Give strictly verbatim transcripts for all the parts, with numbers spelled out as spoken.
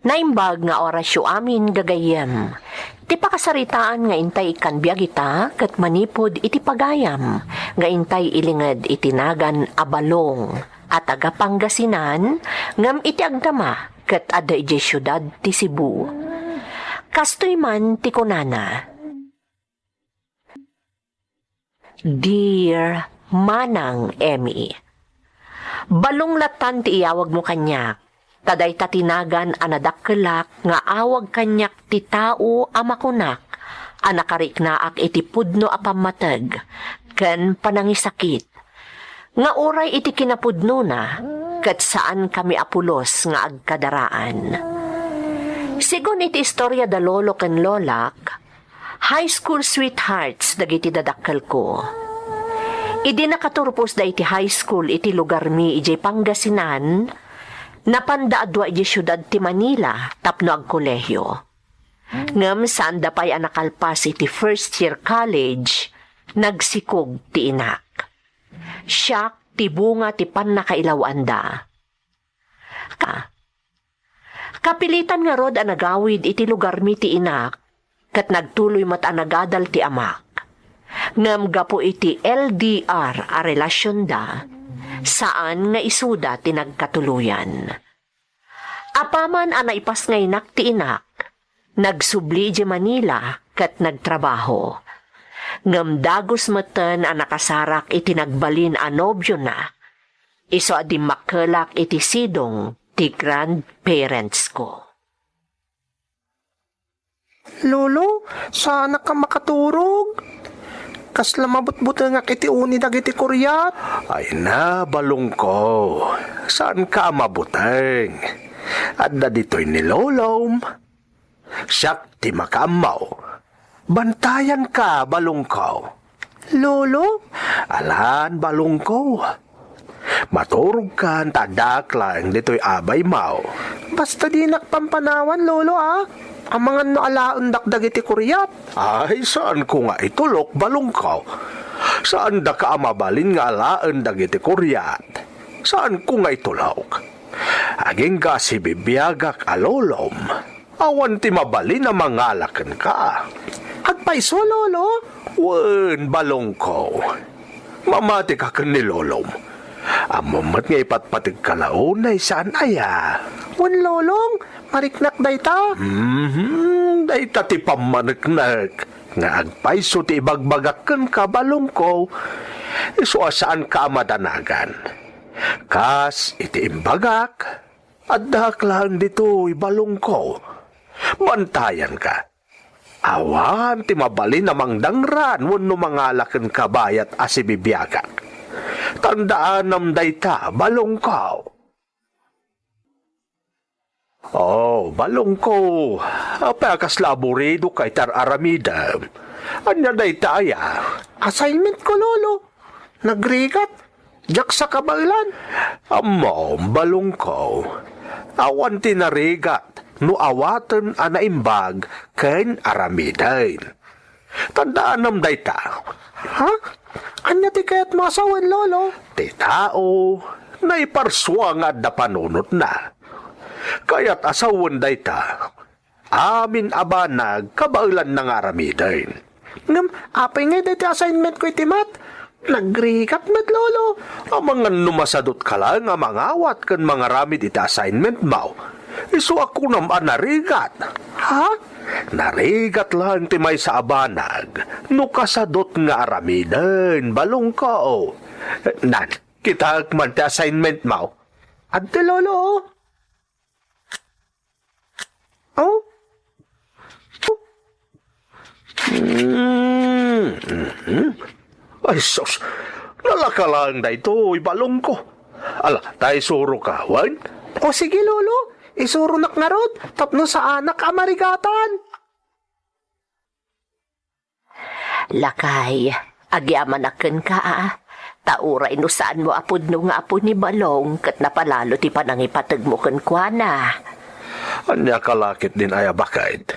Naimbag nga orasyo amin, gagayyem. Ti pakasaritaan nga intay ikkan biag ita ket manipud iti pagayam nga intay ilinged iti nagan a Balong a taga Pangasinan ngem iti agdama ket adda idiay siudad ti Cebu. Kastoy man ti kunana, Dear Manang Emmy, Balong lattan ti iyawagmo kaniak, ta dayta ti nagan a nadakkelak nga awag kaniak ti tao a makunak a nakariknaak iti pudno a pammateg ken panangisakit, nga uray iti kinapudnona, ket saan kami a pulos nga agkadaraan. Sigun iti istorya da lolo ken lolak, high school sweethearts dagiti dadakkelko. Idi nakaturposda iti high school iti lugarmi idiay Pangasinan, napanda a dua idiay siudad ti Manila tapno agkolehiyo. Ngem saanda pay a nakalpas iti first year college, nagsikog ti inak. Siak ti bunga ti pannakailawanda. Ka-, kapilitan ngarud a nagawid iti lugarmi ti inak, ket nagtuloy met a nagadal ti amak. Ngem gapu iti L D R a relasionda, saan nga isuda ti nagkatuloyan. Apaman a naipas nga inak ti inak, nagsubli idiay Manila ket nagtrabaho. Ngem dagus metten a nakasarak iti nagbalin a nobiona, isu a dimmakkelak iti sidong ti grandparents ko. Lolo, saanak a makaturog. Kasla mabutbutengak iti uni dagiti kuriat. Ay na, Balongko, saanka a mabuteng. Adda ditoy ni Lolom. Siak ti makaammo. Bantayanka, Balongko. Lolo? Alan, Balongko. Maturogkan ta addaak laeng ditoy a baymo. Basta dinak pampanawan, Lolo, a. Amangan no alaendak dagiti kuriat. Ay, saanko nga itulok, Balongko. Saandaka a mabalin nga alaen dagiti kuriat. Saanko nga itulok. Agingga a sibibiagak a lolom. Awan ti mabalin a mangala kenka. Agpayso, Lolo? Wen, Balongko. Mamatika ken ni Lolom. Ammom met nga ipatpategka la unay saan aya? Wen, Lolong, mariknak dayta. Mhm, dayta ti pammaneknek nga agpayso ti ibagbagak kenka, Balongko. Isu a saanka a madanagan. Kas iti imbagak, addaak laeng ditoy, Balongko. Bantayanka. Awan ti mabalin a mangdangran wenno mangala kenka bayat a sibibiagak. Tandaanam dayta, Balongko. Oh, Balongko, apay a kasla aburidoka iti ar-aramidem? Ania dayta aya? Assignment ko, Lolo. Nagrigat. Diak sa kabaelan. Ammom, Balongko, awan ti narigat no awaten a naimbag ken aramiden. Tandaanam dayta. Ha? Ania ti kayatmo a sawen, Lolo? Ti tao, naiparsua nga adda panunotna. Kayat a sawen dayta. Amin a banag, kabaelanna nga aramiden. Ngem, apay ngay daytoy assignment ko iti math? Nagrigat met, Lolo. Amangan no masadotka laeng a mangawat ken mangaramid iti assignment mo. Isu a kunam a narigat. Ha? Narigat laeng ti maysa a banag no kasadot nga aramiden, Balongko. Nan, kitaek man ti assignment mo. Adda, Lolo. Oh? Mm, mhm. Ay, sus. Nalaka laeng daytoy, Balongko. Ala, ta isuroka, wen? O, sige, Lolo. Isuronak ngarud, tapno saanak a marigatan. Lakay, agyamanak kenka, a. Ta uray no saanmo a pudno nga apo ni Balong ket napalalo ti panangipategmo kenkuana. Ania ka la ketdin aya baket?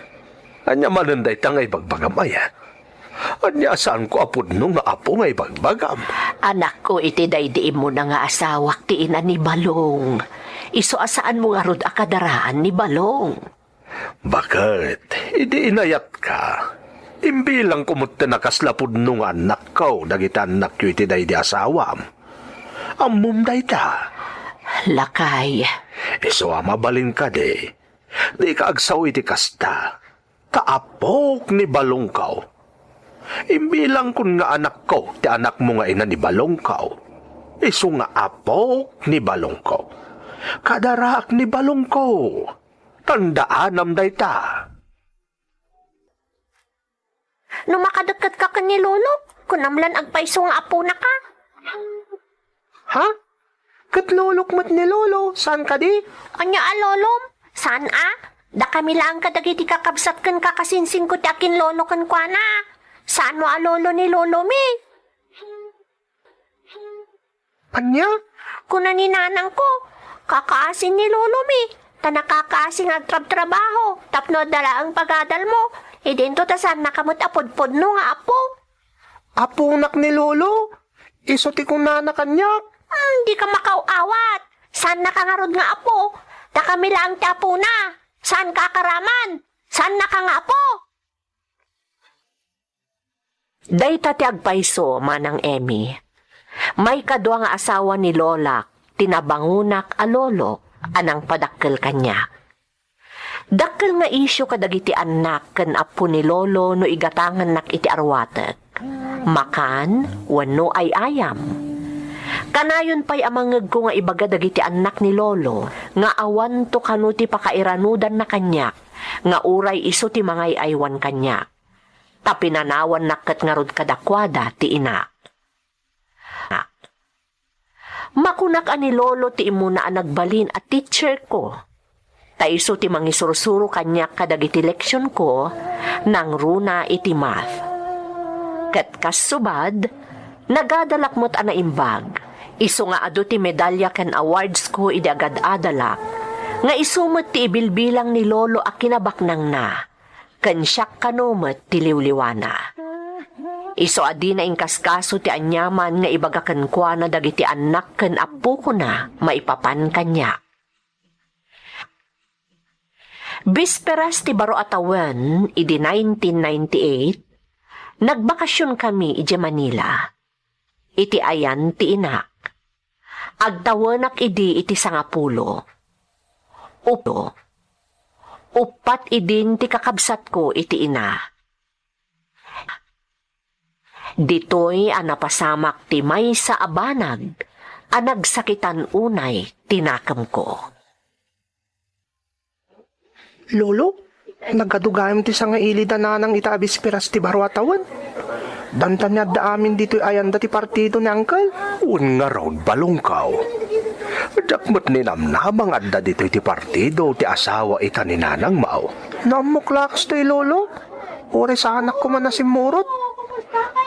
Ania manen dayta nga ibagbagam aya? Ania a saanko a pudno nga apo nga ibagbagam? Anakko iti daydi immuna nga asawak ti ina ni Balong. Isu a saanmo ngarud a kadaraan ni Balong. Baket, idi inayatka, imbilangko met ti nakasla pudno nga annakko dagiti annakyo iti daydi asawam. Ammom dayta? Lakay. Isu a mabalin kadi, dika agsao iti kasta. Ta apok ni Balongko. Imbilangkon nga anakko ti anakmo nga ina ni Balongko. Isu nga apok ni Balongko. Kadaraak ni Balongko. Tandaanam dayta. No makadekketka ken ni Lolo, kunam lan agpayso nga aponaka. Ha? Ket lolok met ni Lolo, saan kadi? Ania a lolom? Saan a? Dakami laeng kadagiti kakabsat ken kakasinsinko ti akinlolo kenkuana. Saanmo a lolo ni Lolomi. Ania? Kuna ni nanangko, kakaasin ni Lolomi, ta nakakaasi nga agtrabtrabaho, tapno adda laeng pagadalmo, idinto ta saannaka met a pudpudno nga apo. Aponak ni Lolo? Isu ti kunana kaniak. Hmm, dika makaaw-awat. Saannaka ngarud nga apo. Dakami laeng ti apona. Saanka a karaman. Saannaka nga apo. Dayta ti agpayso, Manang Emmy. Maikadua nga asawa ni Lolak ti nabangonak a lolo a nangpadakkel kaniak. Dakkel nga isyu kadagiti annak ken appo ni Lolo no igatangannak iti arwatek, makan wenno ay-ayam. Kanayon pay a mangngegko nga ibaga dagiti annak ni Lolo nga awanto kano ti pakairanudanna kaniak nga uray isu ti mangay-aywan kaniak. Ta pinanawannak ket ngarud kadakuada ti ina. Makunak a ni Lolo ti immuna a nagbalin a teacherko. Ta isu ti mangisursuro kaniak kadagiti leksionko nangruna iti math. Ket kasubad, nagadalak met a naimbag. Isu nga adu ti medalya ken awardsko idi agad-adalak, nga isu met ti ibilbilang ni Lolo a kinabaknangna. Ken siak kano met ti liwliwana. Isu a dina inkaskaso ti aniaman nga ibaga kenkuana dagiti annak ken appokona maipapan kaniak. Bisperas ti baro a tawen idi nineteen ninety-eight, nagbakasionkami idiay Manila. Iti ayan ti inak. Agtawenak idi iti sangapulo. Upo. Uppat idin ti kakabsatko iti ina. Ditoy a napasamak ti maysa a banag a nagsakitan unay ti nakemko. Lolo, nagadu gayam ti sangaili da nanang ita a bisperas ti baro a tawen. Danta ni adda amin ditoy ayanda ti partido ni Uncle. Wen ngarud, Balongko. Diak met ninamnama nga adda ditoy ti partido ti asawa ita ni nanangmo. Naammok la kastoy, Lolo. Uray saanak koma a simmurot.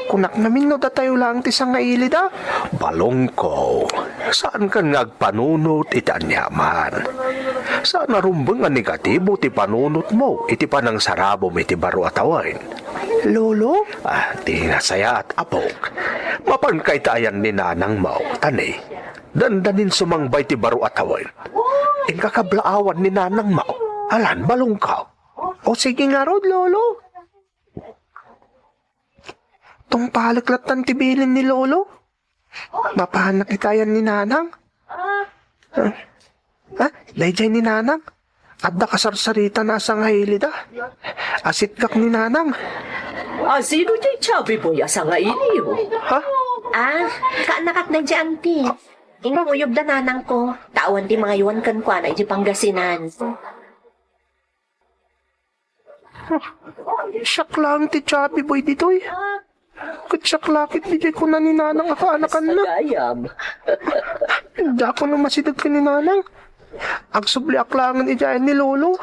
Kunak ngamin no datayo laeng ti sangaili da. Balongko, saankan nga agpanunot iti aniaman. Saan a rumbeng a negatibo ti panunotmo iti panangsarabom iti baro a tawen. Lolo? Ah, di nasayaat, apok. Mapanka ita ayan ni nanangmo, ta ni, dandanin sumangbay ti baro a tawen. Inka kablaawan ni nanangmo. Alan, Balongko. O sige ngarud, Lolo. Tungpalek lattan ti bilin ni Lolo. Mapanak ita ayan ni Nanang. Ah, ah, daydiay ni Nanang. Adda kasarsaritana a sangaili da. Asitgak ni Nanang. A, sino diay chubby boy a sangailiyo? Ha? Ah, kaanakak daydiay, auntie. Inkuyog da nanangko. Ta awan ti mangaywan kenkuana idiay Pangasinan. Siak laeng ti chubby boy ditoy. Ket siak la ket diay kuna ni Nanang a kaanakanna. Sagayam. Diak no masideg ken ni Nanang. Agsubliak laengen idiay ni Lolo.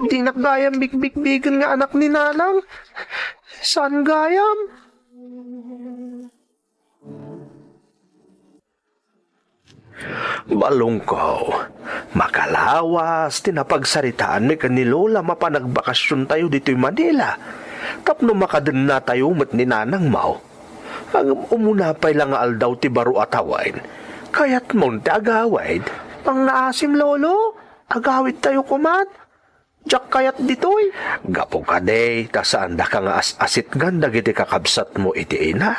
Dinak gayam bigbigbigen nga anak ni Nanang. Saan gayam? Balongko, makalawas ti napagsaritaanmi ken ni Lola mapan agbakasiontayo ditoy Manila tapno makadennatayo met ni nanangmo. Ngem umuna pay la nga aldaw ti baro a tawen, kayatmon ti agawid? Pangngaasim, Lolo, agawidtayo koman. Diak kayat ditoy. Gapu kadi ta saandaka nga as-asitgan dagiti kakabsatmo iti ina.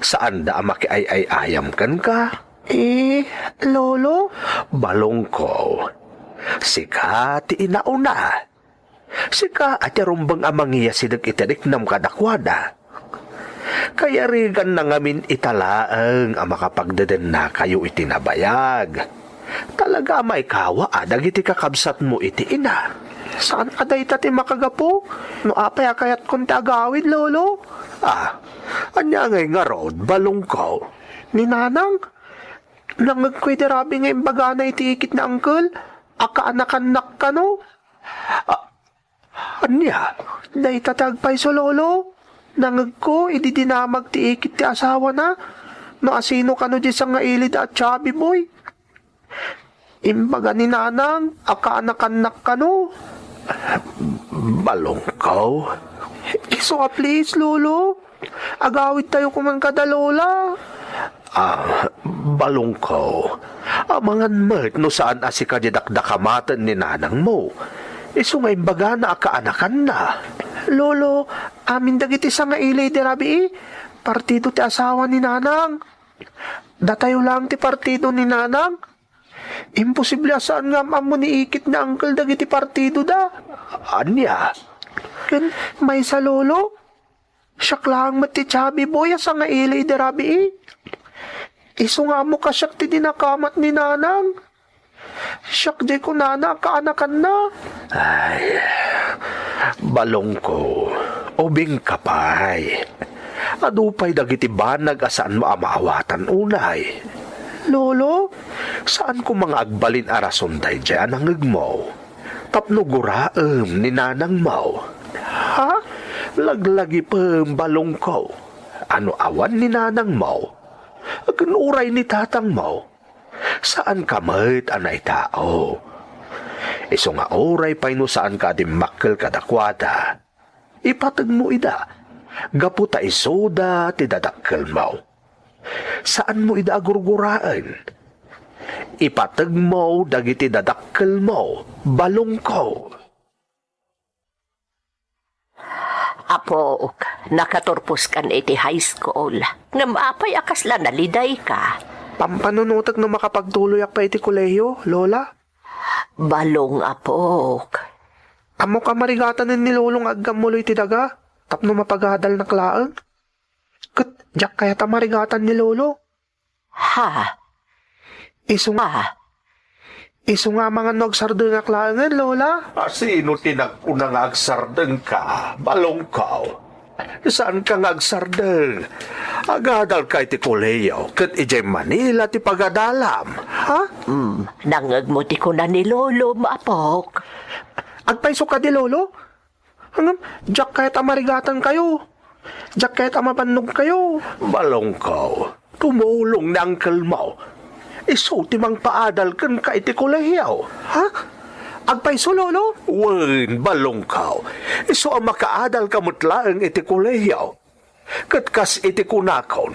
Saanda a makiay-ay-ayam kenka. Eh, Lolo? Balongko, sika ti inauna. Sika a ti rumbeng a mangiyasideg iti riknam kadakuada. Kayariganna ngamin ita laeng a makapagdedennakayo iti nabayag. Talaga a maikawa a dagiti kakabsatmo iti ina. Saan a dayta ti makagapu? No apay a kayatkon ti agawid, Lolo? Ah, ania ngay ngarud, balongko? Ni Nanang, nangngegko idi rabii nga imbagana iti ikit ni Angkel a kaanakannak kano. Ah, ania? Dayta ti agpayso, Lolo. Nangngegko idi dinamag ti ikit ti asawana no asino kano diay sangailid a chubby boy. Imbaga ni Nanang a kaanakannak kano. Balongko? Isu a please, Lolo. Agawidtayo koman kada Lola. Ah, balongko. Amangan met no saan a sika diay dakdakamaten ni nanangmo. Isu nga imbagana a kaanakanna. Lolo, amin dagiti sangaili idi rabii, partido ti asawa ni Nanang. Datayo laeng ti partido ni Nanang. Imposible a saan nga am-ammo ni ikit ni Angkel dagiti partidoda. Ania? Ken maysa, Lolo, siak laeng met ti chubby boy a sangaili idi rabii. Isu nga ammo kasiak ti dinakamat ni Nanang. Siak diay kunana a kaanakanna. Ay, balongko, ubingka pay. Adu pay dagiti banag a saanmo a maawatan unay. Lolo, saan koma nga agbalin a rason daydiay a nangngegmo tapno guraem ni nanangmo. Ha? Laglagipem, balongko. Ano awan ni nanangmo? Ken uray ni tatangmo? Saanka met a naitao. Isu nga uray pay no saanka a dimmakkel kadakuada, ipateg mo ida, gapu ta isuda ti dadakkelmo. Saanmo ida a gurguraen. Ipateg mo dagiti dadakkelmo, balongko. Apok, nakaturposkan iti high school. Ngem apay a kasla nalidayka? Pampanunotek no makapagtuloyak pay iti kolehiyo, Lola. Balong, apok. Ammok a marigatanen ni Lolo nga aggammuloy ti daga tapno mapagadalnak laeng. Ket diak kayat a marigatan ni Lolo. Ha? Isu nga, isu nga amangan no agsardengak laengen, Lola. A, sino ti nagkuna nga agsardengka, balongko? Saanka nga agsardeng. Agadalka iti kolehiyo, ket idiay Manila ti pagadalam. Ha? Hmm, nangngegmo ti kuna ni Lolo, apok. Agpayso kadi, Lolo? Ngem, diak kayat a marigatankayo. Diak kayat a mabannogkayo. Balongko, tumulong ni angkelmo. Isu ti mangpaadal kenka iti kolehiyo. Ha? Agpayso, Lolo? Wen, balongko. Isu a makaadalka met laeng iti kolehiyo. Ket kas iti kunakon,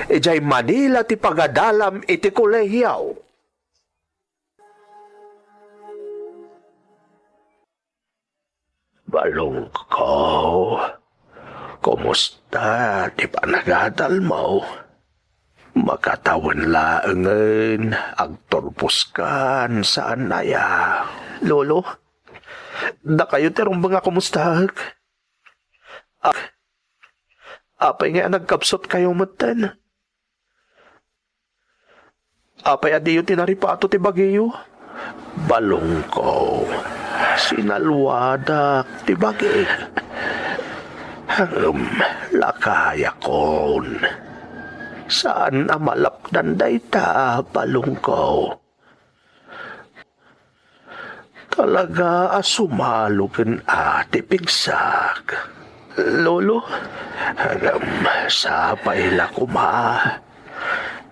idiay Manila ti pagadalam iti kolehiyo. Balongko, kumusta ti panagadalmo? Makatawen laengen agturposkan saan aya? Lolo, dakayo ti rumbeng a kumustaek. A-, apay ngay a nagkabsatkayo metten? Apay a diyo tinaripato ti bagiyo? Balongko, sinalwadak ti bagi. Ngem, lakayakon. Saan a malapdan dayta, balongko. Talaga a sumalogen a ti pigsak. Lolo, ngem sapay la koma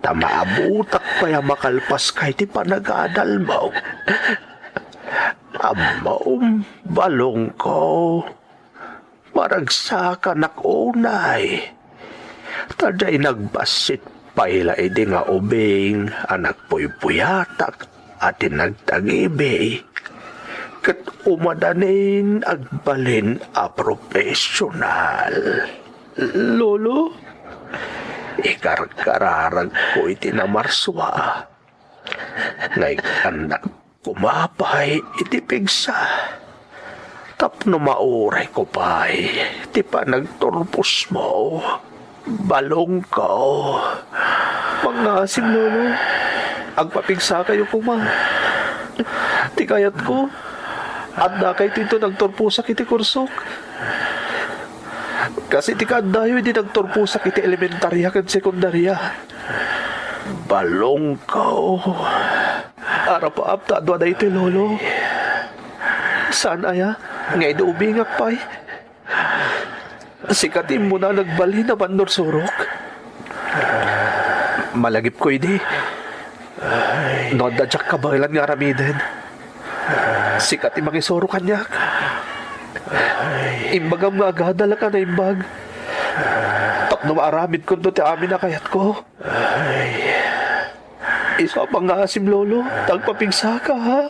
ta maabutak pay a makalpaska iti panagadalmo. Ammom, balongko. Maragsakanak unay, ta diay nagbassit pay la idi nga ubing a nagpuypuyatak a ti nagtagibi, ket umadanin agbalin a profesional. Lolo, ikarkararagko iti namarsua nga ikkannak koma pay iti pigsa tapno maurayko pay ti panagturposmo. Balong ka. Pangngasim, Lolo. Agpapigsakayo koma. Ti kayatko, addakayto inton nagturposak iti kursok. Kas iti kaaddayo idi nagturposak iti elementaria ken sekundaria. Balong ka. Arapaap ta adu a daytoy, Lolo. Saan aya nga idi ubingak pay, sika ti immuna nagbalin a mannursurok. Malagipko idi. No adda diak kabaelan nga aramiden, sika ti mangisuro kaniak. Imbagam nga agadalak a naimbag tapno maaramidkonto ti amin a kayatko. Isu a pangngasim, Lolo, ta agpapigsaka, ha?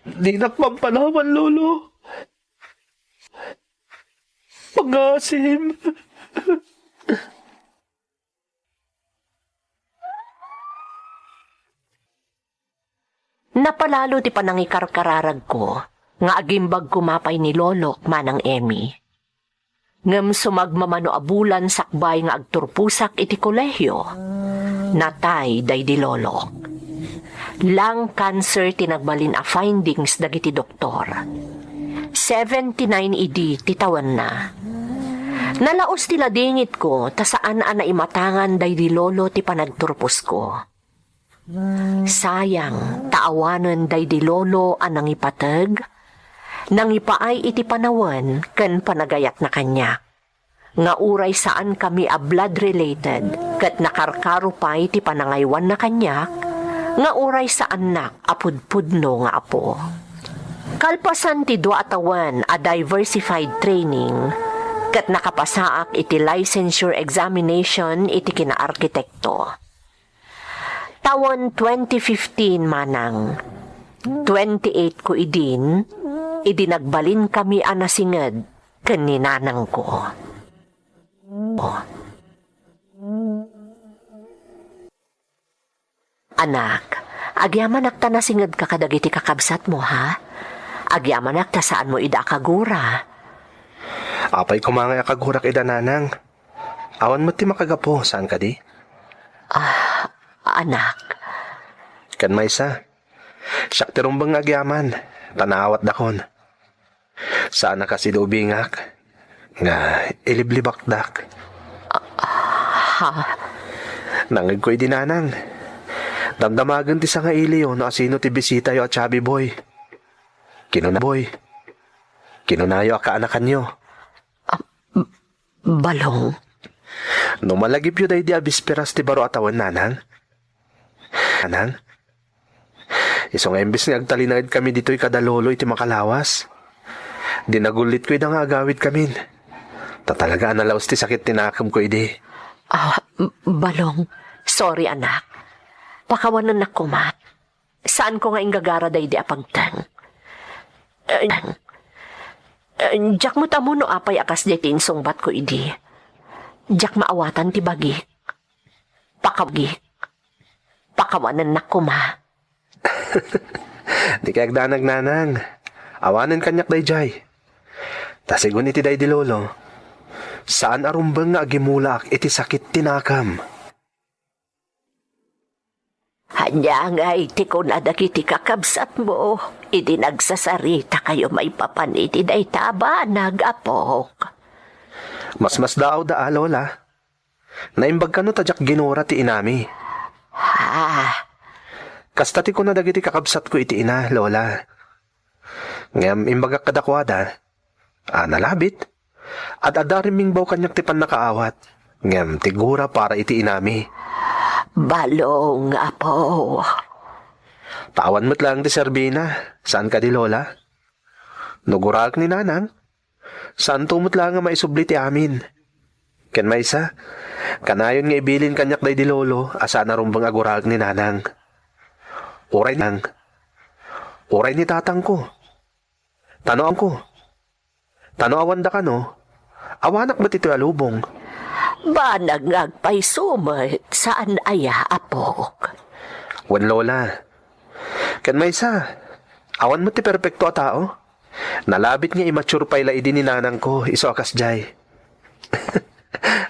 Dinak mampanawan, Lolo. Pangngasim. Napalalo ti panangikarkararagko nga agimbag koma pay ni Lolo, Manang Emmy. Ngem sumagmamano a bulan sakbay nga agturposak iti kolehio, natay daydi Lolo. Lung cancer ti nagbalin a findings dagiti doktor. Seventy-nine idi ti tawenna. Nalaus ti ladingitko ta saan a naimatangan daydi Lolo ti panagturposko. Sayang ta awanen daydi Lolo a nangipateg, nangipaay iti panawen ken panagayatna kaniak. Nga uray saankami a blood related ket nakarkaro pay ti panangaywanna kaniak, nga uray saannak a pudpudno nga apo. Kalpasan ti dua a tawen a diversified training, ket nakapasaak iti licensure examination iti kinaarkitekto. Tawen twenty fifteen, Manang. Twenty-eight ko idin, idi nagbalinkami a nasinged ken ni nanangko. Anak, agyamanak ta nasingedka kadagiti kakabsatmo, ha? Agyamanak ta saanmo ida a kagura. Apay koma nga akagurak ida, Nanang. Awan met ti makagapu, saan kadi? Ah, anak. Ken maysa, siak ti rumbeng nga agyaman, ta naawatdakon. Saan a kas idi ubingak, nga iliblibakdak. Ah, ha? Nangngegko idi, Nanang. Damdamagen ti sangailiyo no asino ti bisitayo a chubby boy. Kinuna, boy. Kinunayo a kaanakanyo. Ah, Balong. No malagipyo daydi a bisperas ti baro a tawen, Nanang? Nanang? Isu nga imbes nga agtalinaedkami ditoy kada lolo iti makalawas, dinagullitko ida nga agawidkamin. Ta talaga a nalaus ti sakit ti nakemko idi. Ah, M-, Balong. Sorry, anak. Pakawanennak koma. Saanko nga inggagara daydi a pagteng. Eh, eh, diak met ammo no apay a kasdiay ti insungbatko idi. Diak maawatan ti bagik. Pakawgi. Pakawanennak koma. Di kayat agdanag, Nanang. Awanen kaniak daydiay. Ta sigun iti daydi lolo, saan a rumbeng nga agimulaak iti sakit ti nakem. Ania ngay ti kuna dagiti kakabsatmo idi nagsasaritakayo maipapan iti dayta a banag, apok? Masmasdaawda a, Lola. Naimbag kano ta diak ginura ti inami. Ah. Kasta ti kuna dagiti kakabsatko iti ina, Lola. Ngem imbagak kadakuada, a nalabit, ad-adda a rimmingbaw kaniak ti pannakaawat, ngem ti gura para iti inami. Balong, apo. Ta awan met laeng ti serbina, saan kadi, Lola? No guraek ni Nanang, saanto met laeng a maisubli ti amin. Ken maysa, kanayon nga ibilin kaniak daydi lolo a saan a rumbeng a guraek ni Nanang. Uray nang, uray ni tatangko. Tano angko. Tano awanda kano, awanak met itoy a lubong. Banag nga agpayso met, saan aya, apok? Wen, Lola. Ken maysa, awan met ti perpekto a tao. Nalabit nga immature pay la idi ni nanangko, isu a kasdiay.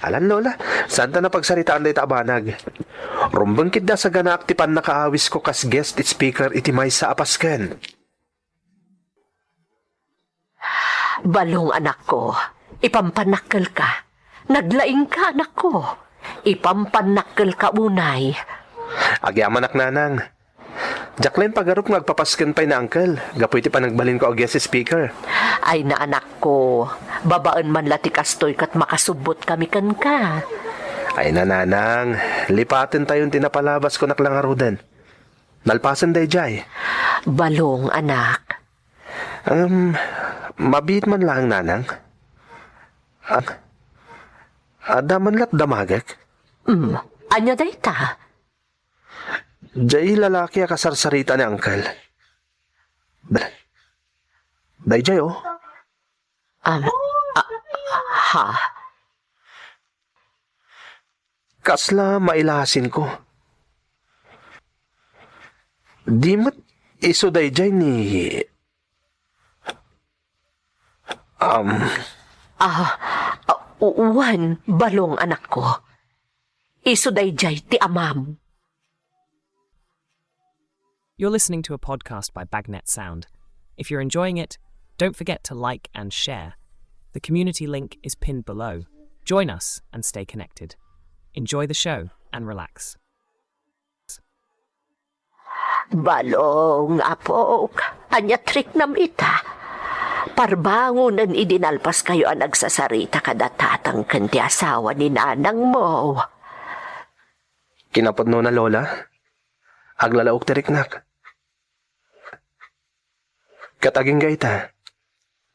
Alan, Lola, saan ta napagsaritaan dayta a banag. Rumbeng ketdi a saganaak ti pannakaawisko kas guest speaker iti maysa a pasken. Balong, anakko, ipampannakkelka. Naglaingka, anakko. Ipampannakkelka unay. Agyamanak, nanang. Diak laeng pagarup nga agpapasken pay ni uncle, gapu iti panagbalinko a guest speaker. Ay na, anakko, babaen man la ti kastoy ket makasubbotkami kenka. Ay na, nanang, lipatentayon ti napalabasko nak la ngaruden. Nalpasen daydiay. Balong, anak. Um, mabiit man laeng, nanang. Ah, adda man lat damagek. Hmm, ania dayta? Diay lalaki a kasarsarita ni uncle. Da-, daydiay, oh. Um, ah, ha? Kasla mailasinko. Di met isu daydiay ni, um, Ah, ah, u-, wen, balong, anakko. Isu daydiay ti amam. You're listening to a podcast by Bagnet Sound. If you're enjoying it, don't forget to like and share. The community link is pinned below. Join us and stay connected. Enjoy the show and relax. Balong, apok, ania ti riknam ita? Parbangonen idi nalpaskayo a nagsasarita kada tatang ken ti asawa ni nanangmo. Kinapudnona, Lola, aglalaok ti riknak. Ket agingga ita,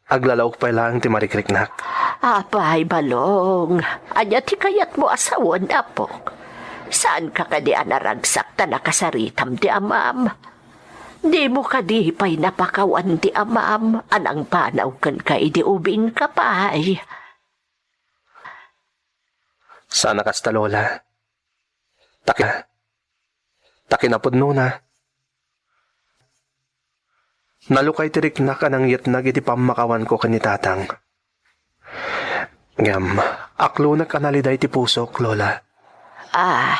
aglalaok pay laeng ti marikriknak. Apay, Balong, ania ti kayatmo a sawen, apok? Saanka kadi a naragsak ta nakasaritam ti amam? Dimo kadi pay napakawan ti amam a nangpanaw kenka idi ubingka pay? Saan a kasta, Lola. Ta ki-, ta kinapudnona, nalukay ti riknak a nangyetnag iti pammakawanko ken ni tatang. Ngem, aklonek a naliday ti pusok, Lola. Ah,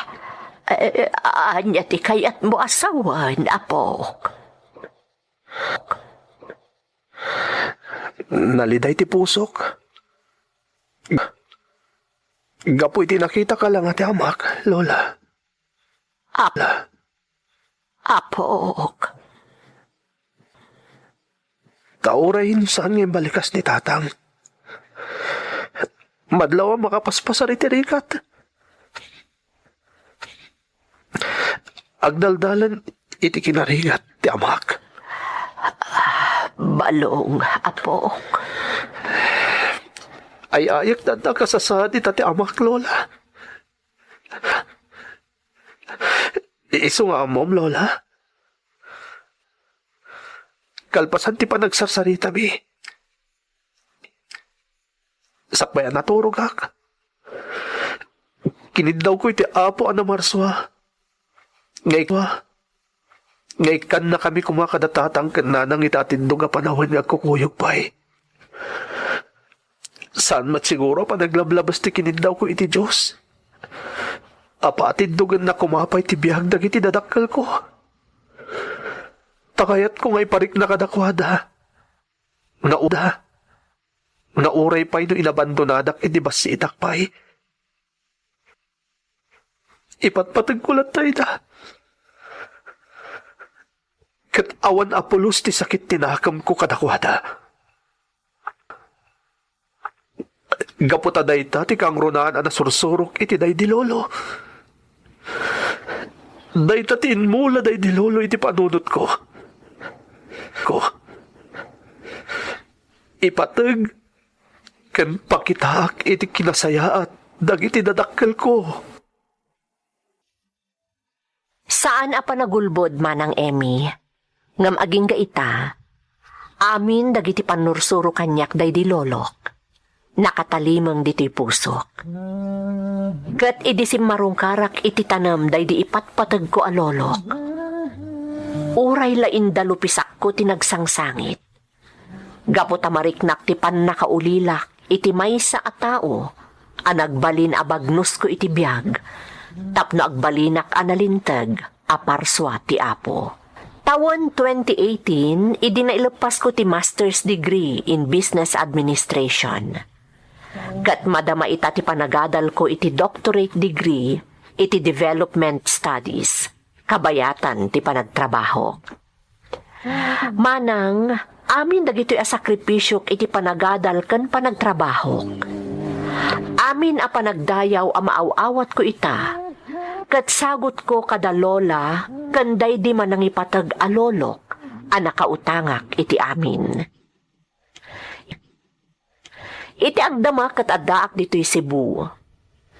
eh, ania ti kayatmo a sawen, apok? Naliday ti pusok. Gapu iti nakitaka la nga ti amak, Lola. Ap-, apok. Ta uray saan nga imbalikas ni tatang, madlaw a makapaspasar iti rigat. Agdaldalen iti kinarigat ti amak. Balong, apok. Ay-ayek ta adda kasasaad ita ti amak, Lola. Isu nga ammom, Lola. Kalpasan ti panagsarsaritami, sakbay a naturogak, kiniddawko iti Apo a namarsua nga ik-, nga ikkannakami koma kada tatang ken nanang iti atiddog a panawen nga agkukuyog pay. Saan met siguro a panaglablabes ti kiniddawko iti Dios a paatiddogenna koma pay ti biag dagiti dadakkelko. Ta kayatko nga iparikna kadakuada nga uda, nga uray pay no inabandonadak iti bassitak pay, ipatpategko latta ida. Ket awan a pulos ti sakit ti nakemko kadakuada. Gapu ta dayta ti kangrunaan a nasursurok iti daydi lolo. Dayta ti inmula daydi lolo iti panunotko. Ko. Ipateg ken pakitaak iti kinasayaat dagiti dadakkelko. Saan a panagulbod, Manang Emmy. Ngem agingga ita, amin dagiti pannursuro kaniak daydi lolok, nakatalimeng ditoy pusok. Ket idi simmarungkarak iti tanem daydi ipatpategko a lolok, uray la indalupisakko ti nagsangsangit. Gapu ta mariknak ti pannakaulilak iti maysa a tao a nagbalin a bagnosko iti biag tapno agbalinak a nalinteg a parsua ti Apo. Tawen twenty eighteen, idi naileppasko ti master's degree in business administration. Ket madama ita ti panagadalko iti doctorate degree iti development studies, kabayatan ti panagtrabahok. Manang, amin dagitoy a sakripisiok iti panagadal ken panagtrabahok. Amin a panagdayaw a maaw-awatko ita, ket sagutko kada lola ken daydi manangipateg a lolok a nakautangak iti amin. Iti agdama ket addaak ditoy Cebu.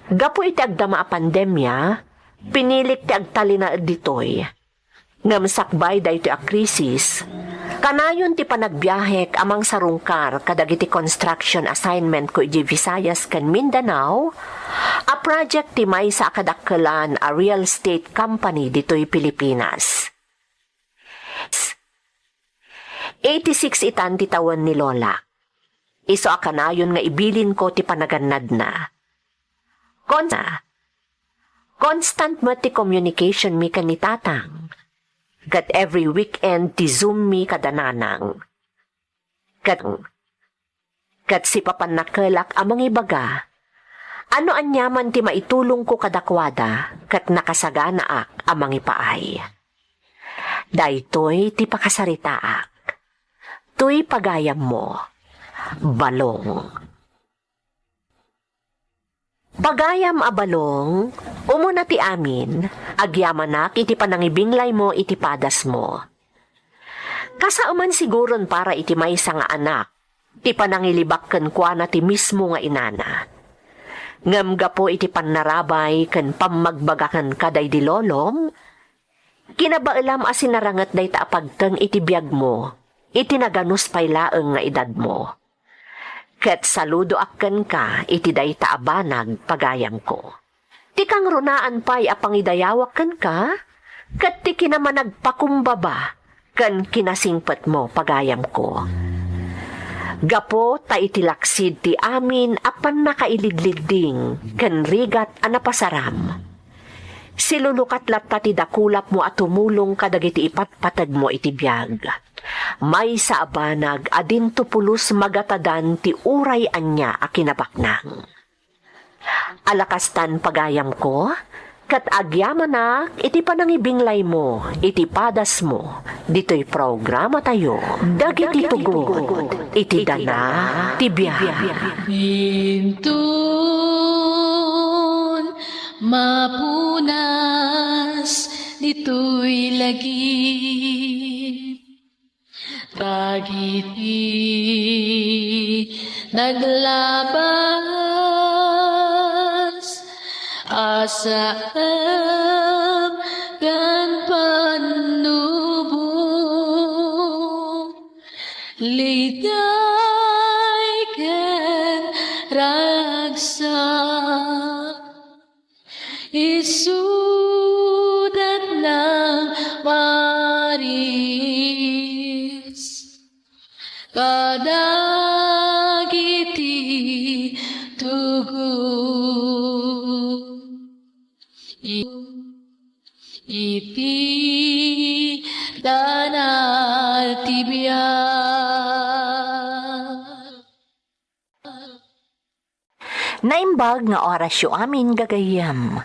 Gapu iti agdama a pandemia, pinilik ti agtalinaed ditoy. Ngem sakbay daytoy a krisis, kanayon ti panagbiahek a mangsarungkar kadagiti construction assignment ko idiay Visayas ken Mindanao a project ti maysa a kadakkelan a real estate company ditoy Pilipinas. Eighty-six itan ti tawen ni Lola. Isu a kanayon nga ibilinko ti panagannadna. Kon-, constant met ti communication mi ken ni Tatang. Ket every weekend ti Zoom mi kada Nanang. Ket, ket sipapannakelak a mangibaga, ano aniaman ti maitulongko kadakuada ket nakasaganaak a mangipaay. Daytoy ti pakasaritaak. Toy pagayammo, Balong. Pagayam a Balong, umuna ti amin, agyamanak iti panangibinglaymo iti padasmo. Kasaeman siguron para iti maysa nga anak, ti panangilibak kenkuana ti mismo nga inana. Ngem gapu iti pannarabay ken pammagbaga kenka daydi lolom, kinabaelam a sinaranget dayta a pagteng iti biagmo, iti naganus pay laeng nga edadmo. Ket saludoak kenka iti dayta a banag, pagayamko. Ti kangrunaan pay a pangidayawak kenka, ket ti kinamanagpakumbaba ken kinasingpetmo, pagayamko. Gapu ta iti laksid ti amin a pannakailidlidding ken rigat a napasaram, silulukat latta ti dakulapmo a tumulong kadagiti ipatpategmo iti biag. Maysa a banag a dinto pulos magatadan ti uray ania a kinabaknang. Ala kastan, pagayamko, ket agyamanak iti panangibinglaymo iti padasmo ditoy programatayo, Dagiti Tugot iti Dana ti Biag. Inton mapunas ditoy lagip, dagiti naglabas a saem ken pannubo, liday ken ragsak. Isudatna maris kadagiti tugot iti dana ti biag. Naimbag nga orasyo amin, gagayyem.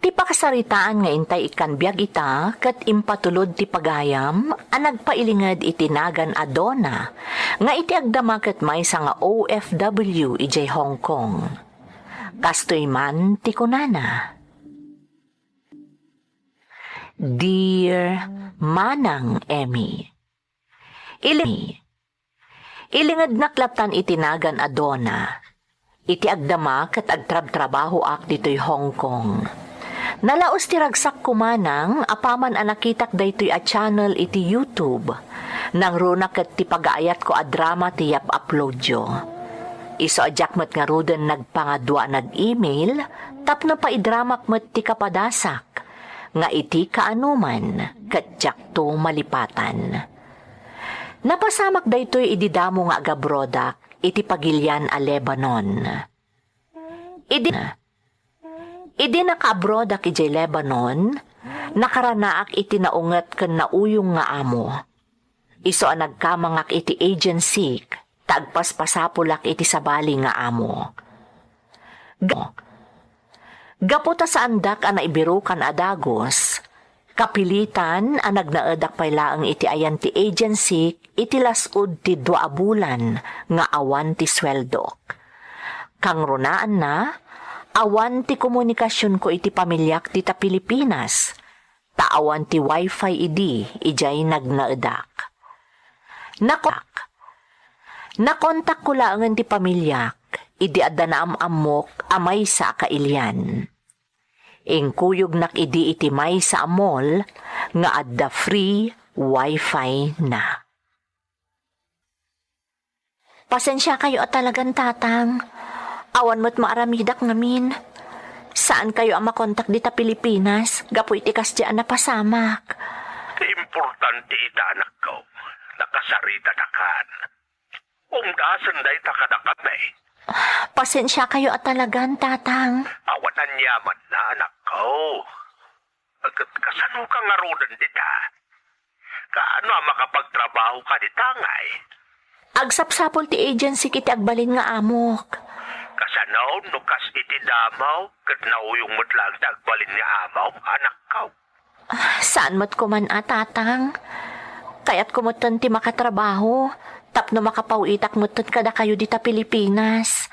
Ti pakasaritaan nga intay ikkan biag ita ket impatulod ti pagayam a nagpailinged iti nagan a Donna nga iti agdama ket maysa nga O F W idiay Hong Kong. Kastoy man ti kunana, Dear Manang Emmy, ili-, Ilingednak lattan iti nagan a Donna. Iti agdama ket agtrabtrabahoak ditoy Hong Kong. Nalaus ti ragsakko manang apaman a nakitak daytoy a channel iti YouTube. Nangruna ket ti pagaayatko a drama ti yap-uploadyo. Isu a diak met ngaruden nagpangadua a nag-email tapno paidramak met ti kapadasak nga iti kaanoman ket diakto malipatan. Napasamak daytoy idi damo nga agabrodak iti pagilian a Lebanon. Idi, idi nakaabrodak idiay Lebanon, nakaranaak iti naunget ken nauyong nga amo. Isu a nagkamangak iti agency ta agpaspasapulak iti sabali nga amo. Ga-, gapu ta saandak a naibirukan a dagus, kapilitan a nagnaedak pay laeng iti ayan ti agency iti las-ud ti dua a bulan nga awan ti sueldok. Kangrunaanna, awan ti komunikasionko iti pamiliak dita Pilipinas, ta awan ti wifi idi idiay nagnaedak. Nakontak. Nakontakko laengen ti pamiliak idi adda naam-ammok a maysa a kailian. Inkuyognak idi iti maysa a mall nga adda free wifi na. Pasensiakayo a talagan, Tatang. Awan met maaramidak ngamin. Saankayo a makontak dita Pilipinas gapu iti kasdi a napasamak. Ti importante ita, anakko, nakasaritatakan. Umdasen dayta kadakami. Pasensiakayo a talagan, Tatang. Awan aniamanna, anakko. Ket kasano ka ngaruden dita? Kaano a makapagtrabaho ka dita ngay? Agsapsapul ti agency iti agbalin nga amok. Kasano no kas iti damo ket nauyong met laeng ti agbalin nga amok, anakko? Ah, saan met koman a, Tatang. Kayatko metten ti makatrabaho tapno makapaw-itak metten kadakayo dita Pilipinas.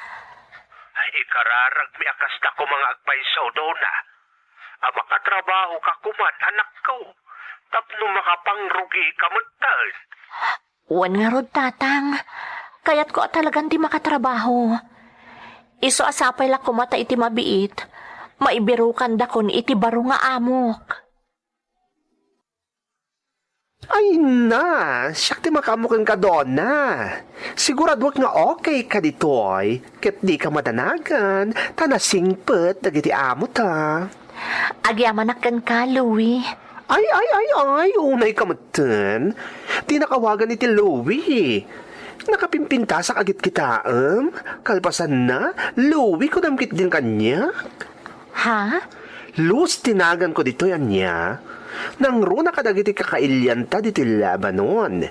Ikararagmi a kasta koma nga agpayso, Dona. A makatrabaho ka koman, anakko, tapno makapangrugi ka metten. Wen ngarud, Tatang. Kayatko a talagan ti makatrabaho. Isu a sapay la koma ta iti mabiit, maibirokandakon iti baro nga amok. Ay na, siak ti makaammo kenka, Dona. Siguraduak nga okay ka ditoy, ket di ka madanagan, ta nasingpet dagiti amo ta. Agyamanak kenka, Louie. Ay, ay, ay, ay, unay ka metten. Dinak awagan iti Louie. Nakapimpintasak a gitkitaem. Kalpasanna, Louie kunam ketdin kaniak. Ha? Luz ti naganko ditoy, ania? Nangruna kadagiti kakailianta ditoy Lebanon.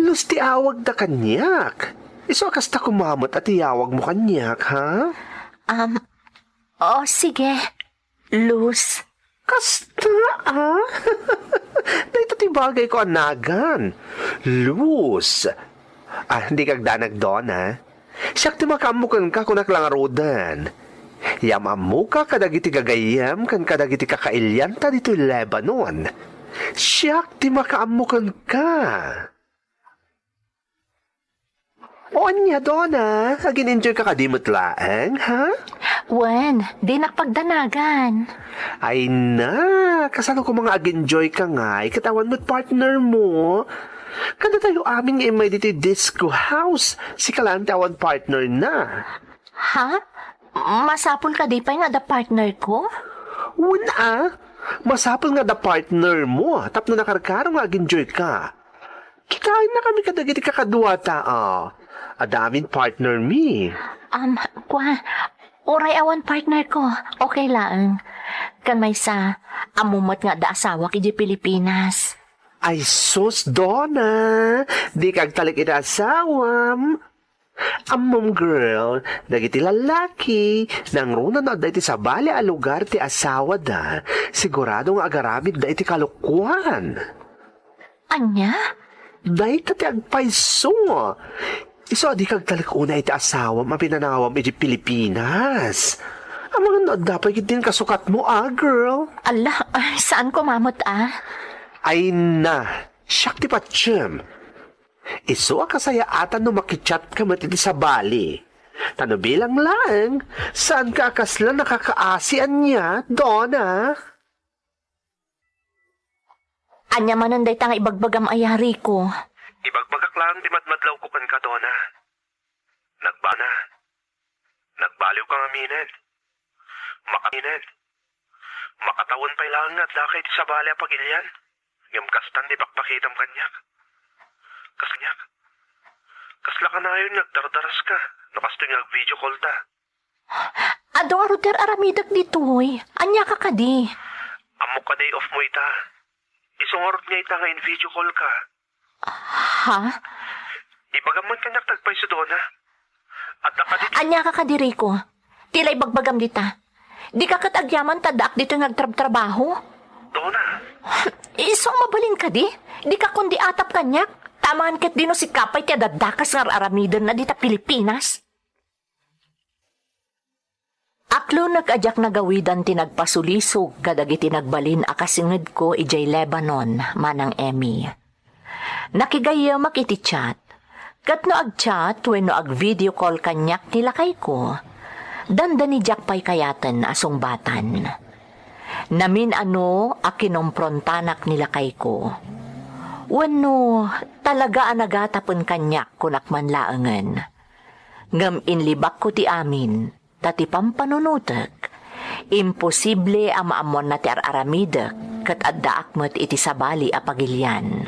Luz ti awagda kaniak. Isu a kasta koma met a ti yawagmo kaniak, ha? Um, oh, sige. Luz. Kasta, ah? Dayta ti bagayko a nagan. Luz. Ah, dika agdanag, Dona. Siak ti makaammo kenka, kunak la ngaruden. Yam-ammoka kadagiti gagayyem ken kadagiti kakailianta ditoy Lebanon. Siak ti makaammo kenka. O ania, Dona, agin-enjoy ka kadi met laeng, ha? Wen, dinak pagdanagan. Ay na, kasano koma nga ag-enjoy ka ngay ket awan met partner mo? Kada tayo amin nga immay ditoy disco house, sika laeng ti awan partner na. Ha? Masapul kadi pay nga adda partner ko? Wen a, masapul nga adda partner mo tapno nakarkaro nga ag-enjoy ka. Kitaenna kami kadagiti kakaduata, a. Adda amin partner mi. Um, kwa, uray awan partner ko, okay laeng. Ken maysa, ammom met nga adda asawak idiay Pilipinas. Ay sus, Dona, dika agtalek iti asawam. Ammom, girl, dagiti lallaki, nangruna no adda iti sabali a lugar ti asawada, sigurado nga agaramidda iti kalokuan. Ania? Dayta ti agpayso. Isu a dika agtalek unay iti asawam a pinanawam iti Pilipinas. Amangan no adda pay ketdin kasukatmo, a, girl. Ala, ah, saan koma met, a? Ay na, siak ti patiem. Isu a kasayaatan no makichat ka met iti sabali. Ta no bilang laeng, saanka a kasla nakakaasi ania, Donna? Ania manen dayta nga ibagbagam aya, Rico? Ibagbagak laeng ti madmadlawko kenka, Donna. Nagbana. Nagbaliwka ngamin. Maka-, makatawen pay laeng nga addaka iti sabali a pagilian. Ngem kastan ti pakpakitam kaniak. Kas-, kaniak. Kasla kanayon nga agdardaraska no kastoy nga ag-video call ta. Adu ngarud ti ar-aramidek ditoy. Aniaka kadi? Ammok a day off mo ita. Isu ngarud nga ita nga in-video call ka. Ha? Ibagam man kaniak ti agpayso, Donna. Adda kadi? Aniaka kadi, Rico? Ti la ibagbagam dita. Dika ket agyaman ta addaak ditoy nga agtrabtrabaho? Donna. Isu a mabalin kadi? Dika kundi atap kaniak. Taman ket dino sika pay ti adaddakas nga ar-aramidenna dita Pilipinas. Aklonek a diak nagawidan ti nagpasulisog kadagiti nagbalin a kasingedko idiay Lebanon, Manang Emmy. Nakigayyemak iti chat, ket no ag-chat wenno ag-video call kaniak ti lakayko, dandani diak pay kayaten a sungbatan. Namin-ano a kinomprontanak ni lakayko. Wenno, talaga a nagatapen kaniak, kunak man laengen. Ngem inlibakko ti amin, ta ti pampanunotek, imposible a maammoanna ti ar-aramidek ket addaak met iti sabali a pagilian.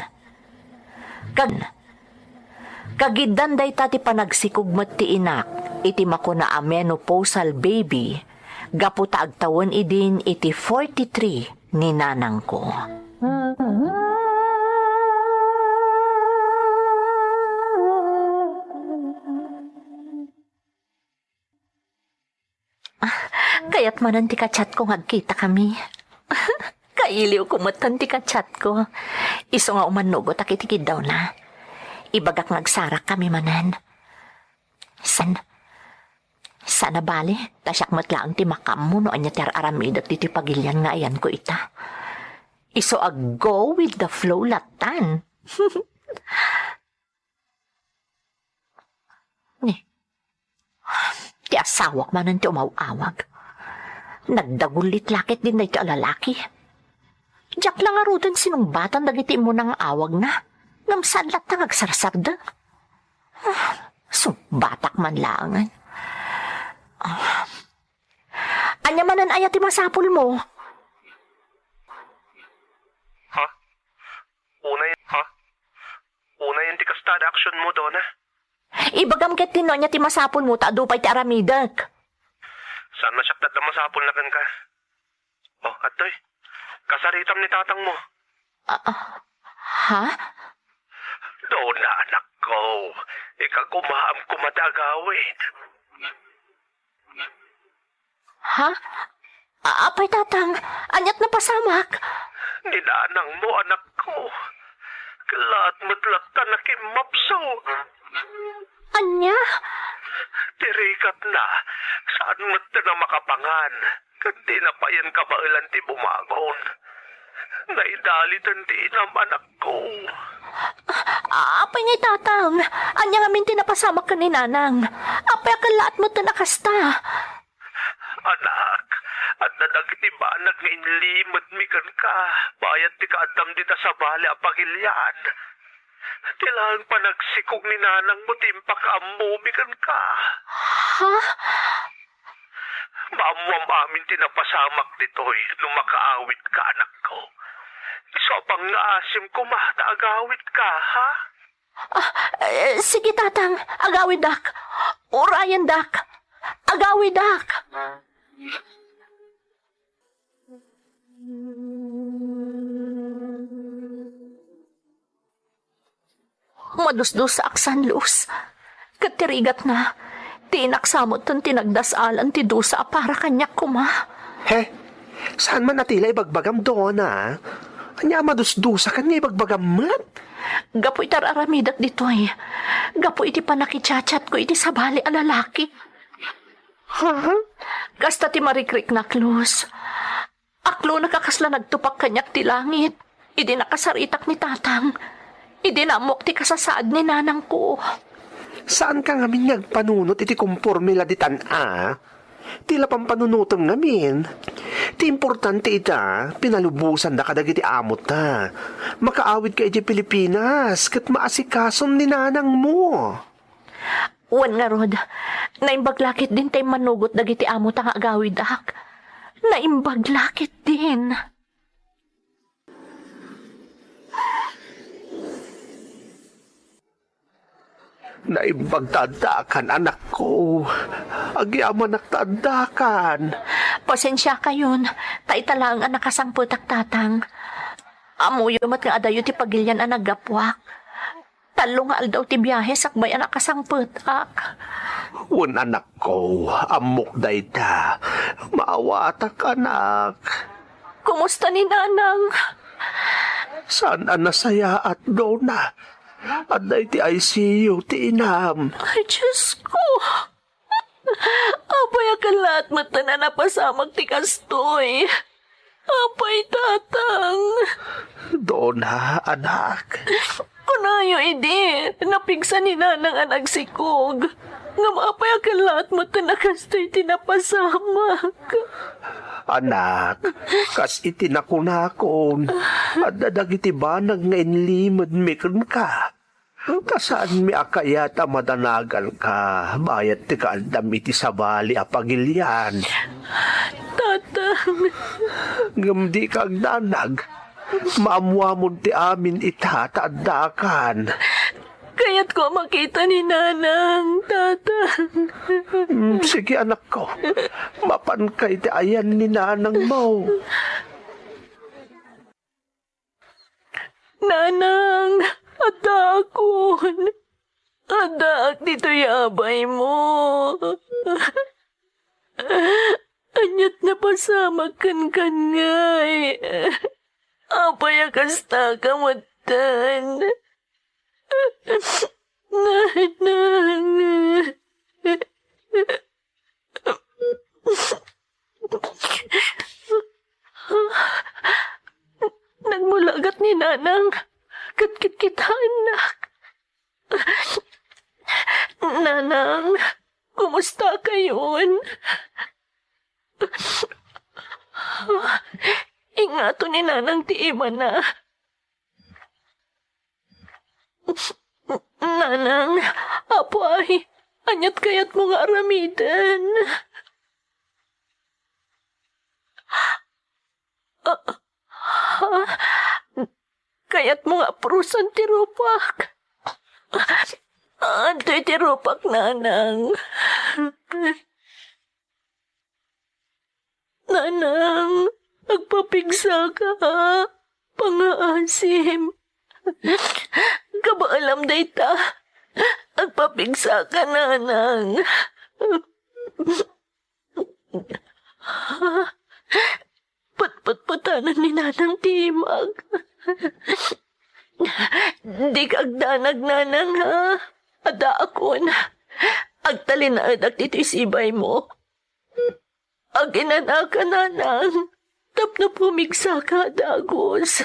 Kag-, kagiddan dayta ti panagsikog met ti inak iti makuna a menopausal baby gapu ta agtawen idin iti forty-three ni nanangko. Ah, kayat manen ti ka-chatko nga agkitakami. Kailiwko metten ti ka-chatko. Isu nga umannugotak iti kiddawna. Ibagak nga agsarakkami manen. San, saan a bale, ta siak met laeng ti makaammo no ania ti ar-aramidek ditoy pagilian nga ayanko ita. Isu a go with the flow lattan. Ni, ti asawak manen ti umaw-awag. Nagdagullit la ketdin daytoy a lalaki. Diak la ngaruden sinungbatan dagiti immuna nga awagna. Ngem saan latta nga agsarsardeng. Ah, sungbatak man laengen. Ah. Ania manen aya ti masapulmo? Ha? Unay, ha? Unayen ti kasta a reaksionmo, Donna. Ibagam ketdin no ania ti masapulmo ta adu pay ti aramidek. Saan a siak ti adda masapulna kenka. Oh, adtoy. Kasaritam ni tatangmo. Ah, ah, ha? Donna, anakko. Ikagumaam koma ti agawid. Ha? A-, apay, Tatang? Aniat napasamak? Ni nanangmo, anakko. Kellaat met latta nakimmapso. Ania? Ti rikatna, saan metten a makapangan, ket dina payen kabaelan ti bumagon. Naidaliten ti inam, anakko. A-, apay ngay, Tatang? Ania ngamin ti napasamak ken ni Nanang? Apay a kellaat metten a kasta? Anak, adda dagiti banag nga inlimetmi kenka, bayat ti kaaddam dita sabali a pagilian. Ti laeng panagsikog ni nanangmo ti impakaammomi kenka. Ha? Maammoam amin ti napasamak ditoy no makaawidka, anakko. Isu a pangngaasim koma ta agawidka, ha? Ah, eh, sige, Tatang. Agawidak. Urayendak. Agawidak. Madusdusaak, San Luz. Ket ti rigatna, ti inaksamotten ti nagdas-alan ti dusa a para kaniak koma. He, saan man a ti la ibagbagam, Donna? Ania a madusdusakan nga ibagbagam met? Gapu iti ar-aramidek ditoy. Gapu iti pannakichatchatko iti sabali a lalaki. Ha? Kasta ti marikriknak, Luz. Aklonek a kasla nagtupak kaniak ti langit, idi nakasaritak ni Tatang, idi naammoak ti kasasaad ni nanangko. Saanka ngamin nga agpanunot iti komporme la ditan a? Ti la pampanunotem ngamin. Ti importante ita, pinalubosanda kadagiti amota. Makaawidka idiay Pilipinas ket maasikasom ni nanangmo. Wen ngarud, naimbag la ketdin ta immanugot dagiti amota nga agawidak. Naimbag la ketdin. Naimbag ta addakan, anakko. Agyamanak ta addakan. Pasensiakayon, ta ita laeng a nakasangpetak, tatang. Ammoyo met nga adayo ti pagilian a naggapuak. Tallo nga aldaw ti biahe sakbay a nakasangpetak. Wen, anakko, ammok dayta. Maawatak, anak. Kumusta ni Nanang? Saan a nasayaat, Dona? Adda iti I C U ti inam. Ay, Diyos ko! Apay a kellaat metten a napasamak ti kastoy? Apay, tatang? Dona, anak. Kunayo idi, napigsa ni Nanang a nagsikog. Ngem apay a kellaat metten a kastoy ti napasamak? Anak, kas iti nakunakon, adda dagiti banag nga inlimedmi kenka. Ta saanmi a kayat a madanaganka, bayat ti kaaddam iti sabali a pagilian. Tatang. Ngem dika agdanag. Maammoamon ti amin ita ta addakan. Kayatko a makita ni Nanang, tatang. Mm, sige, anakko. Mapanka iti ayan ni nanangmo. Nanang, addaakon. Addaak ditoy abaymo. Ania't napasamak kenka ngay? Apay a kastaka metten? Nanang. Nagmulagat ni Nanang ket kitkitaennak. Nanang, kumusta kayon? Ingato ni Nanang ti imana. Nanang, apay, ania't kayatmo nga aramiden? Ah, ha? Kayatmo nga apurosan ti rupak? Adtoy ti rupak, Nanang. Nanang, agpapigsaka. Pangaasim. Kabaelam dayta. Agpapigsaka, Nanang. Putputputanen ni Nanang ti imag. Dika agdanag, Nanang, ha? Addaakon. Agtalinaedak ditoy sibaymo. Aginanaka, Nanang, tapno pumigsaka a dagus.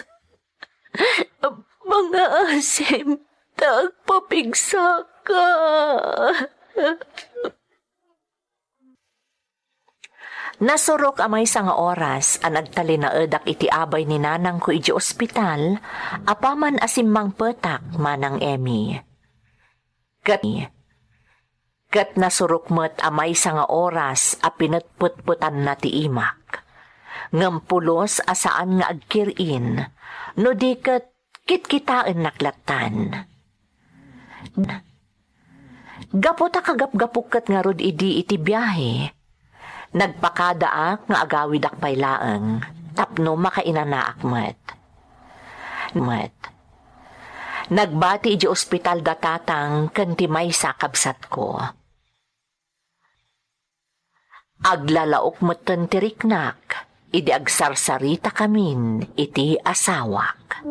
Mangaasim, ta agpapigsaka. Nasurok a maysa nga oras a nagtalinaedak iti abay ni nanangko idiay ospital, apaman a simmangpetak, Manang Emmy. Ket, ket nasurok met a maysa nga oras a pinetpetpetanna ti imak. Ngem pulos a saan nga agkir-in, no di ket kitkitaennak lattan. Gapu ta kagapgapuk ket ngarud idi iti biahe, nagpakadaak nga agawidak pay laeng tapno makainanaak met. Met. Nagbati idiay ospital da tatang ken ti maysa a kabsatko. Aglalaok metten ti riknak idi agsarsarita kamin iti asawak.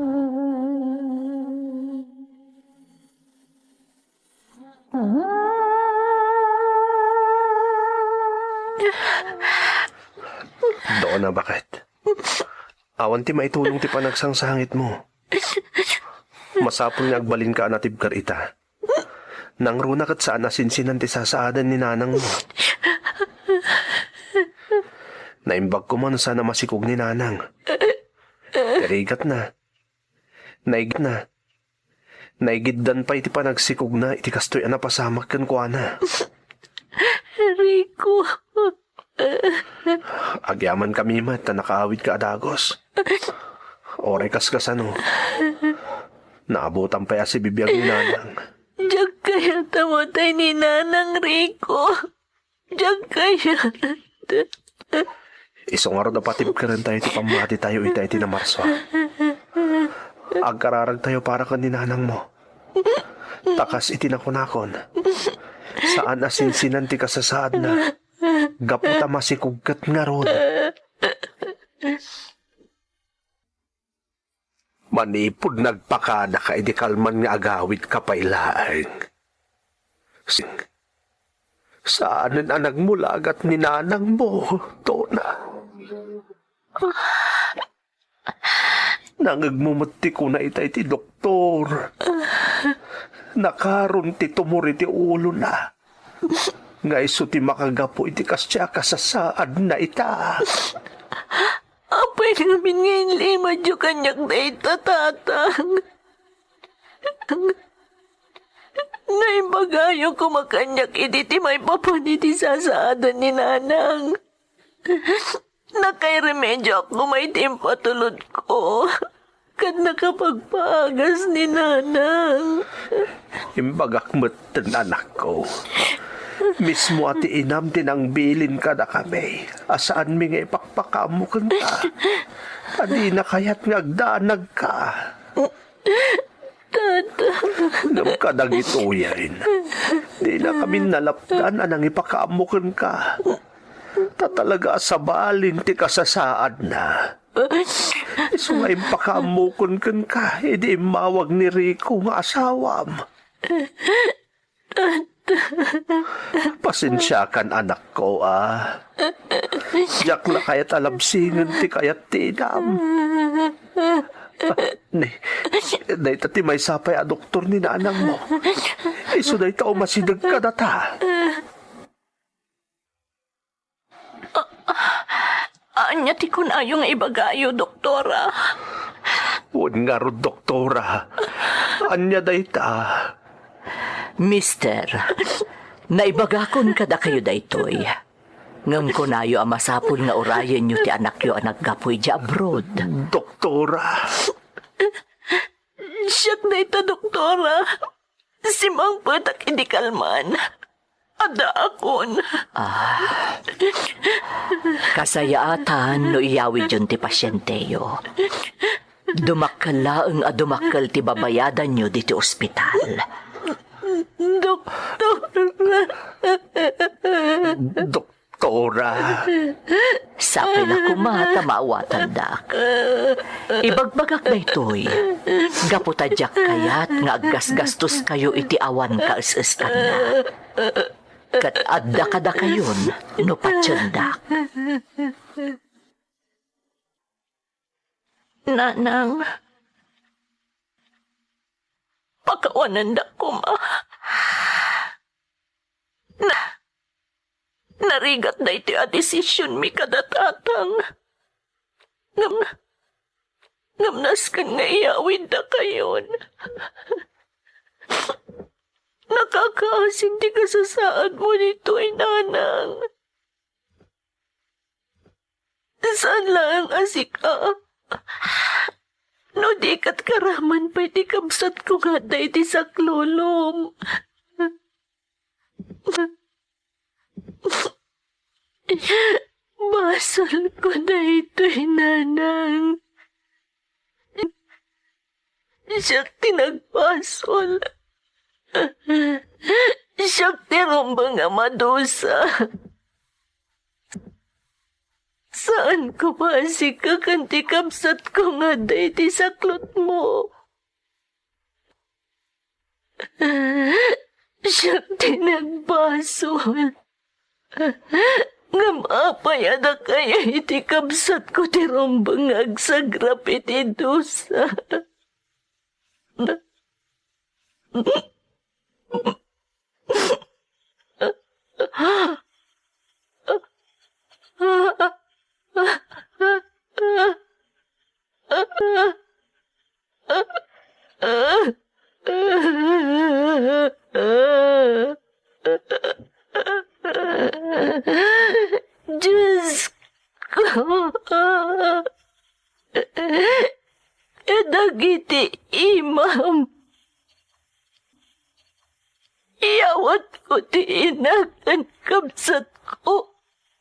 Doon na, baket. Awan ti maitulong ti panagsangsangitmo. Masapul nga agbalinka a natibker ita. Nangruna ket saan a sinsinan ti sasaaden ni nanangmo. Naimbag koma no saan a masikog ni nanang. Ti rigatna, naigitna, naigiddan pay ti panagsikogna iti kastoy a napasamak kenkuana. Rico. Agyamankami met ta nakaawidka a dagus. Uray kaskasano, naabutam pay a sibibiag ni nanang. Diak kayat a matay ni nanang, Rico. Diak kayat. Isu ngarud a patibkerentayo ti pammatitayo ita iti Namarsua. Agkararagtayo para ken ni nanangmo. Ta kas iti nakunakon, saan a sinsinan ti kasasaadna gapu ta masikog ket ngarud. Manipud nagpakadaka idi kalman nga agawidka pay laeng. Sing, saanen a nagmulagat ni nanangmo, Tona. Nangegmo met ti kuna ita iti doktor. Nakaron ti tumor iti ulona. Nga isu ti makagapu iti kasdiay a kasasaadna ita. Apay ngamin nga inlimadyo kaniak dayta, Tatang? Naibagayo koma kaniak idi ti maipapan iti sasaaden ni Nanang. Nakairemedioak koma iti impatulodko. Ket nakapagpaagas ni Nanang. Imbagak metten, anakko. Mismo a ti inam ti nangbilin kadakami a saanmi nga ipakpakaammo kenka. Ta dina kayat nga agdanagka. Tata. Ngem kadagitoyen, dinakami nalapdan a nangipakaammo kenka. Ta talaga a sabalin ti kasasaadna. Isu nga impakaammokon kenka idi immawag ni Rico nga asawam. Pasensiakan, anakko, a. Diak la kayat a labsingen ti kayat ti inam. Ni, dayta ti maysa pay a doktor ni nanangmo. Isu dayta umasideg kadata. Ania ti kunayo nga ibagayo, doktora? Wen ngarud, doktora. Ania dayta? Mister, naibagakon kadakayo daytoy. Ngem kunayo a masapul nga urayenyo ti anakyo a naggapu idiay abroad. Doktora. Siak dayta, doktora. Simangpetak idi kalman. Addaakon. Ah. Kasayaatan no iyawidyon ti pasienteyo. Dumakkel laeng a dumakkel ti babayadanyo ditoy ospital. Doktor. Dok-, Tora. Sapay la koma ta maawatandak. Ibagbagak daytoy, gapu ta diak kayat nga aggasgastoskayo iti awan kaes-eskanna. Ket adda kadakayon no patiendak. Nanang, pakawanendak koma. Na, narigat daytoy a desisionmi kada tatang. Ngem, ngem nasken nga iyawiddakayon. Nakakaasim ti kasasaadmo ditoy, Nanang. Saan laeng a sika? No di ket karaman pay ti kabsatko nga adda iti saklulom. Basolko daytoy, Nanang. Siak ti nagbasol. Siak ti rumbeng a madusa. Saan koma a sika ken ti kabsatko nga adda iti saklutmo. Siak ti nagbasol. Ngem apay a dakayo iti kabsatko ti rumbeng nga agsagrap iti dusa? Pakawatko ti ina ken kabsatko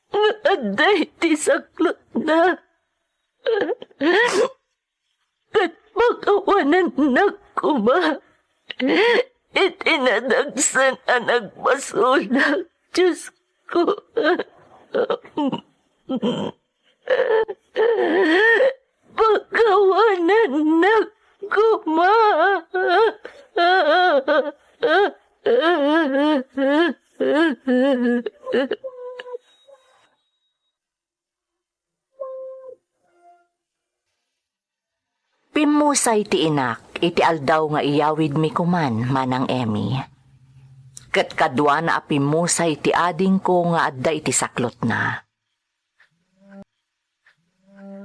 nga adda iti saklotna. Ket pakawanannak koma iti nadagsen a nagbasolak, Diosko. Pakawanannak koma. Pimmusay ti inak iti aldaw nga iyawidmi koman, Manang Emmy. Ket kaduana a pimmusay ti adingko nga adda iti saklotna.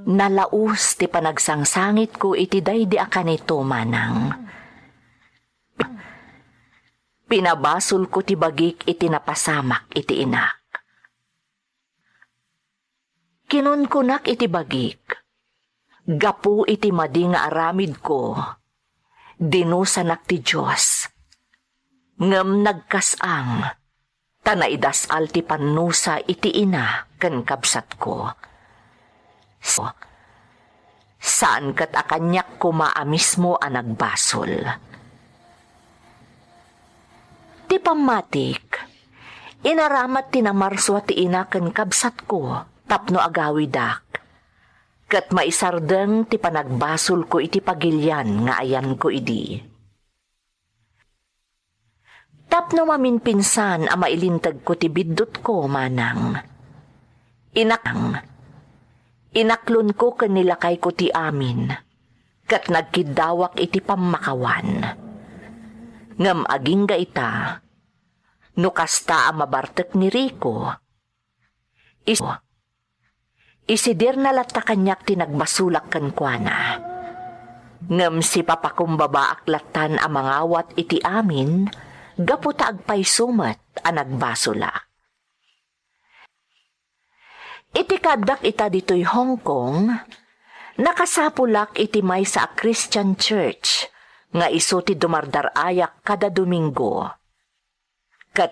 Nalaus ti panagsangsangitko iti daydi a kanito, Manang. Pinabasolko ti bagik iti napasamak iti inak. Kinunkunak iti bagik, gapu iti madi nga aramidko, dinusanak ti Dios. Ngem nagkas-ang, ta naidas-al ti pannusa iti ina ken kabsatko. Saan ket a kaniak koma a mismo a nagbasol. Ti pammatik, inaramat ti namarsua ti ina ken kabsatko tapno agawidak, ket maisardeng ti panagbasolko iti pagilian nga ayanko idi. Tapno maminpinsan a mailintegko ti biddutko, Manang. Inak-, inaklonko ken ni lakayko ti amin, ket nagkiddawak iti pammakawan. Ngem agingga ita, no kasta a mabartek ni Rico, is-, isidirna latta kaniak ti nagbasolak kenkuana. Ngem sipapakumbabaak lattan a mangawat iti amin, gapu ta agpayso met a nagbasolak. Iti kaaddak ita ditoy Hong Kong, nakasapulak iti maysa a Christian church nga isu ti dumardar-ayak kada Domingo. Ket,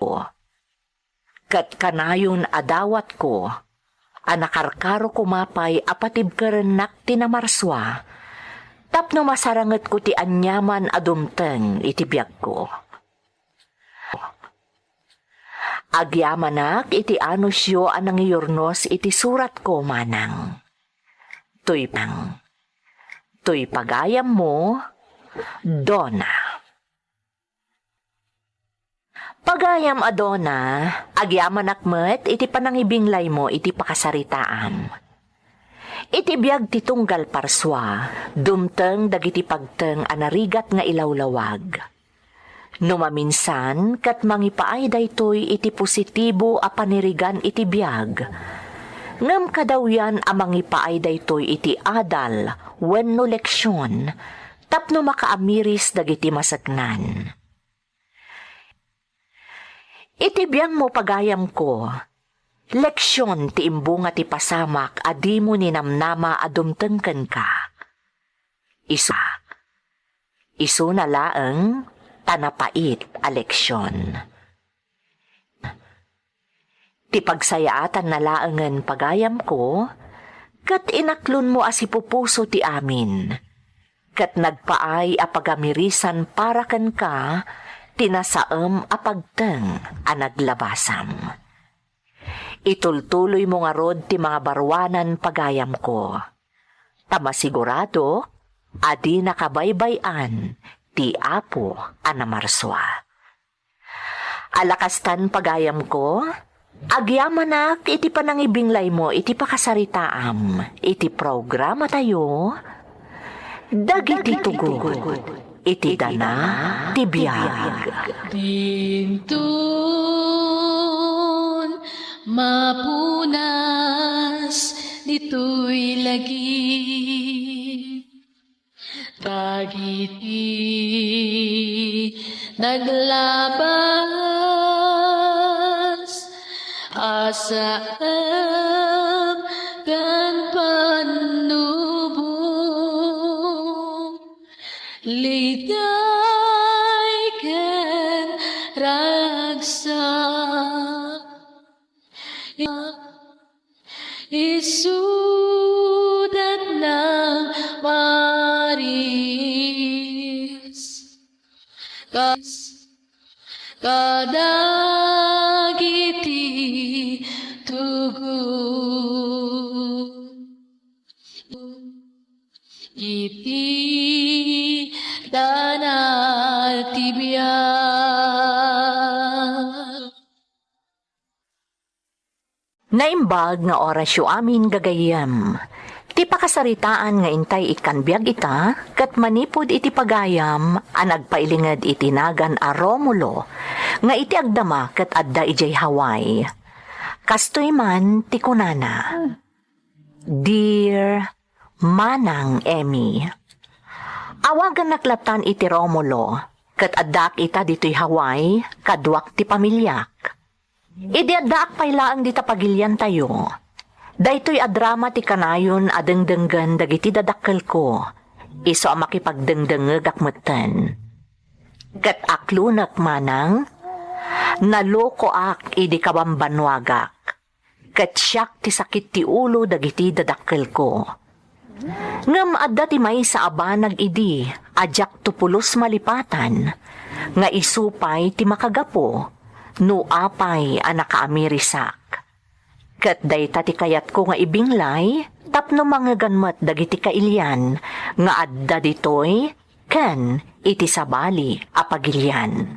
ket kanayon a dawatko a nakarkaro koma pay a patibkerennak ti namarsua tapno masarangetko ti aniaman a dumteng iti biagko. Agyamanak iti anusyo a nangiyurnos iti suratko, Manang. Toy pang, toy pagayammo, Donna. Pagayam a Donna, agyamanak met iti panangibinglaymo iti pakasaritaam. Iti biag ti tunggal parsua, dumteng dagiti pagteng a narigat nga ilawlawag. No maminsan, ket mangipaay daytoy iti positibo a panirigan iti biag. Ngem kadawyan a mangipaay daytoy iti adal wenno leksion tapno makaamiris dagiti maseknan. Iti biagmo, pagayamko, leksion ti imbunga ti pasamak a dimo ninamnama a dumteng kenka. Isu, isuna laeng ta napait a leksion. Ti pagsayaatanna laengen, pagayamko, ket inaklonmo a sipupuso ti amin, ket nagpaay a pagamirisan para kenka ti nasaem a pagteng a naglabasam. Itultuloymo ngarud ti mangabaruanan, pagayamko, ta masigurado a dinaka baybay-an ti Apo a namarsua. Ala kastan, pagayamko, agyamanak iti panangibinglaymo iti pakasaritaam iti programatayo, Dagiti Tugot iti Dana ti Biag. Dinton mapunas ditoy lagip. Dagiti naglabas a saem ken pannubong, liday ken Agsa, isudat nang maris, kas-, kadagiti tugon. Iti dana ti biag. Naimbag nga orasyo amin, gagayyem. Ti pakasaritaan nga intay ikkan biag ita, ket manipud iti pagayam a nagpailinged iti nagan a Romulo, nga iti agdama ket adda idiay Hawaii. Kastoy man ti kunana. Dear Manang Emmy, awagannak lattan iti Romulo, ket addaak ita ditoy Hawaii, kaduak ti pamiliak. Idi addaak pay laeng dita pagiliantayo, daytoy a drama ti kanayon a dengdenggen dagiti dadakkelko, isu a makipagdengdengngegak metten. Ket aklonek, manang, nalokoak idi kabambannuagak. Ket siak ti sakit ti ulo dagiti dadakkelko. Ngem adda ti maysa a banag idi a diakto pulos malipatan, nga isu pay ti makagapu no apay a nakaamirisak. Ket dayta ti kayatko nga ibinglay tapno mangegan met dagiti kailian nga adda ditoy ken iti sabali a pagilian.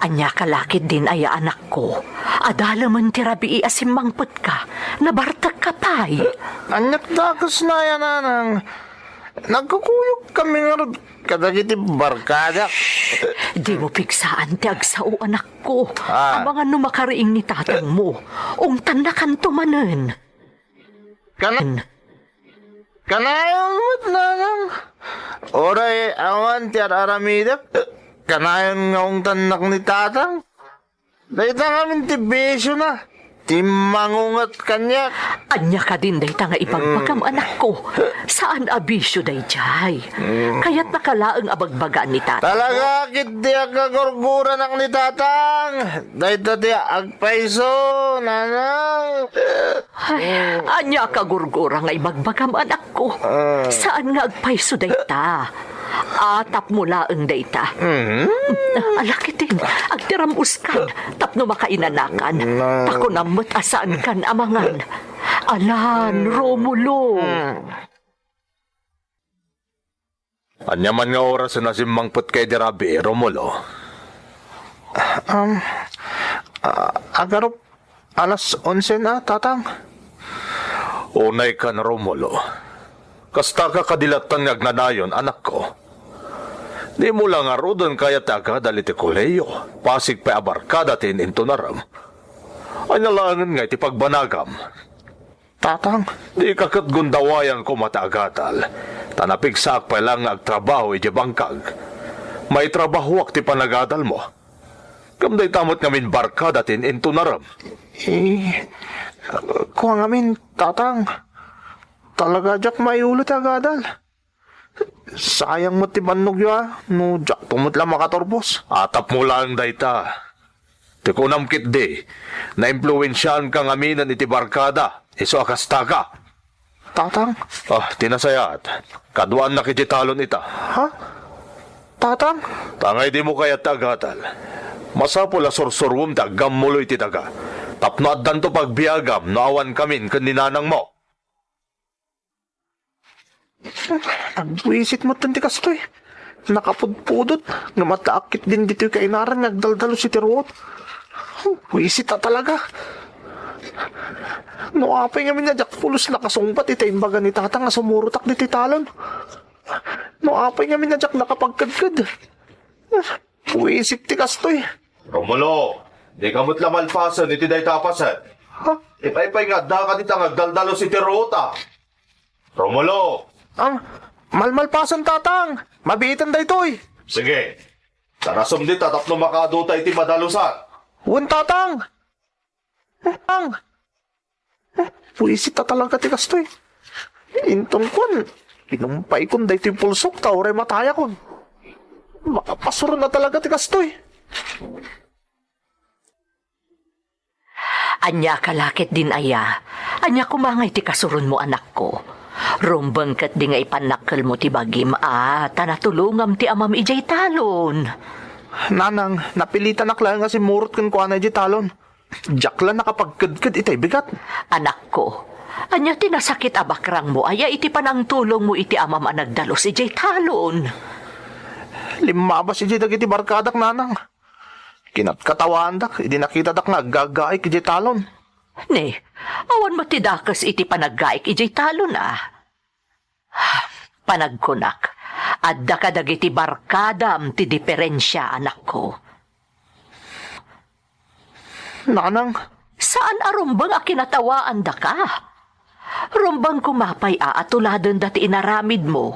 Ania ka la ketdin aya, anakko? Adda laeng ti rabii a simmangpetka. Nabartekka pay. Aniak dakes aya, nanang. Nagkukuyogkami ngarud kadagiti barkadak. Dimo pigsaan ti agsao, anakko. Ah. Amangan no makariing ni tatangmo. Ungtannakanto manen. Kana-, kanayon met, nanang. Uray awan ti ar-aramidek, kanayon nga ungtannak ni tatang. Dayta ngamin ti bisiona, ti mangunget kaniak. Ania kadin dayta nga ibagbagam, mm, anakko? Saan a bisio daydiay. Mm. Kayatnaka laeng a bagbagaan ni tatang. Talaga, ket ti agkagurguranak ni tatang. Dayta ti agpayso, nanang. Ay, ania a kagurgura nga ibagbagam, anakko? Ah. Saan nga agpayso dayta? Atapmo laeng dayta. Mhm. Ala ketdin, agtiram uskan tapno makainanakan. Na. Ta kunam met a saankan a mangan. Alan, mm, Romulo. Mm. Ania man nga orasen a simmangpetka idi rabii, Romulo? Um, a-, agarup alas onse na, tatang. Unaykan, Romulo. Kastaka kadi lattan nga agnanayon, anakko? Dimo la ngaruden kayat ti agadal iti kolehiyo, pasig pay a barkada ti in-intunarem. Ania laengen nga iti pagbanagam? Tatang. Dika ket gundawayang koma ti agadal, ta napigsaak pay laeng nga agtrabaho idiay bangkag. Maitrabahoak ti panagadalmo. Ngem dayta met ngamin barkada ti in-intunarem. Eh, kua ngamin, tatang. Talaga diak maiyulo ti agadal. Sayang met ti bannogyo, a, no diakto met la makaturbos. Atapmo laeng dayta. Ti kunam ketdi, naimpluensiaanka ngaminen iti barkada, isu a kastaka. Tatang? Ah, ti nasayaat, kaduaannak iti talon ita. Ha? Tatang? Ta nga dimo kayat ti agadal, masapul a sursuruem ti aggammulo iti daga, tapno addanto pagbiagam no awankamin ken ni nanangmo. Agbuisit met ti kastoy. Nakapudpudot nga mataak ketdin ditoy kainaran nga agdaldalus iti ruot. Buisit a talaga. No apay ngamin nga diak pulos nakasungbat iti imbaga ni tatang nga sumurotak ditoy talon. No apay ngamin nga diak nakapagkedked. Buisit ti kastoy. Romulo, dika met la malpasen iti dayta a paset. Ha? Ipaypay nga addaka dita nga agdaldalus iti ruota. Romulo! Am, malmalpasen, tatang. Mabiiten daytoy. Sige. Tarasem dita tapno makaadota iti madalusan. Wen, tatang. Ang, buisit a talaga ti kastoy. Inton kuan, pinumpaykon daytoy pulsok ta uray matayakon. Makapasuron a talaga ti kastoy. Ania ka la ketdin aya? Ania koma ngay ti kasuronmo, anakko? Rumbeng ketdi nga ipannakkelmo ti bagim a ta natulongam ti amam idiay talon. Nanang, napilitanak laeng a simmurot kenkuana idiay talon. Diak la nakapagkedked itay bigat. Anakko, ania ti nasakit a bakrangmo aya iti panangtulongmo iti amam a nagdalus idiay talon? Limmabas idiay dagiti barkadak, nanang. Kinatkatawaandak idi nakitadak nga aggagaik idiay talon. Ne, awan met ti dakes iti panaggaik idiay talon a. Panagkunak, adda kadagiti barkadam ti diferensia, anakko. Nanang. Saan a rumbeng a kinatawaandaka. Rumbeng koma pay a atuladenda ti inaramidmo.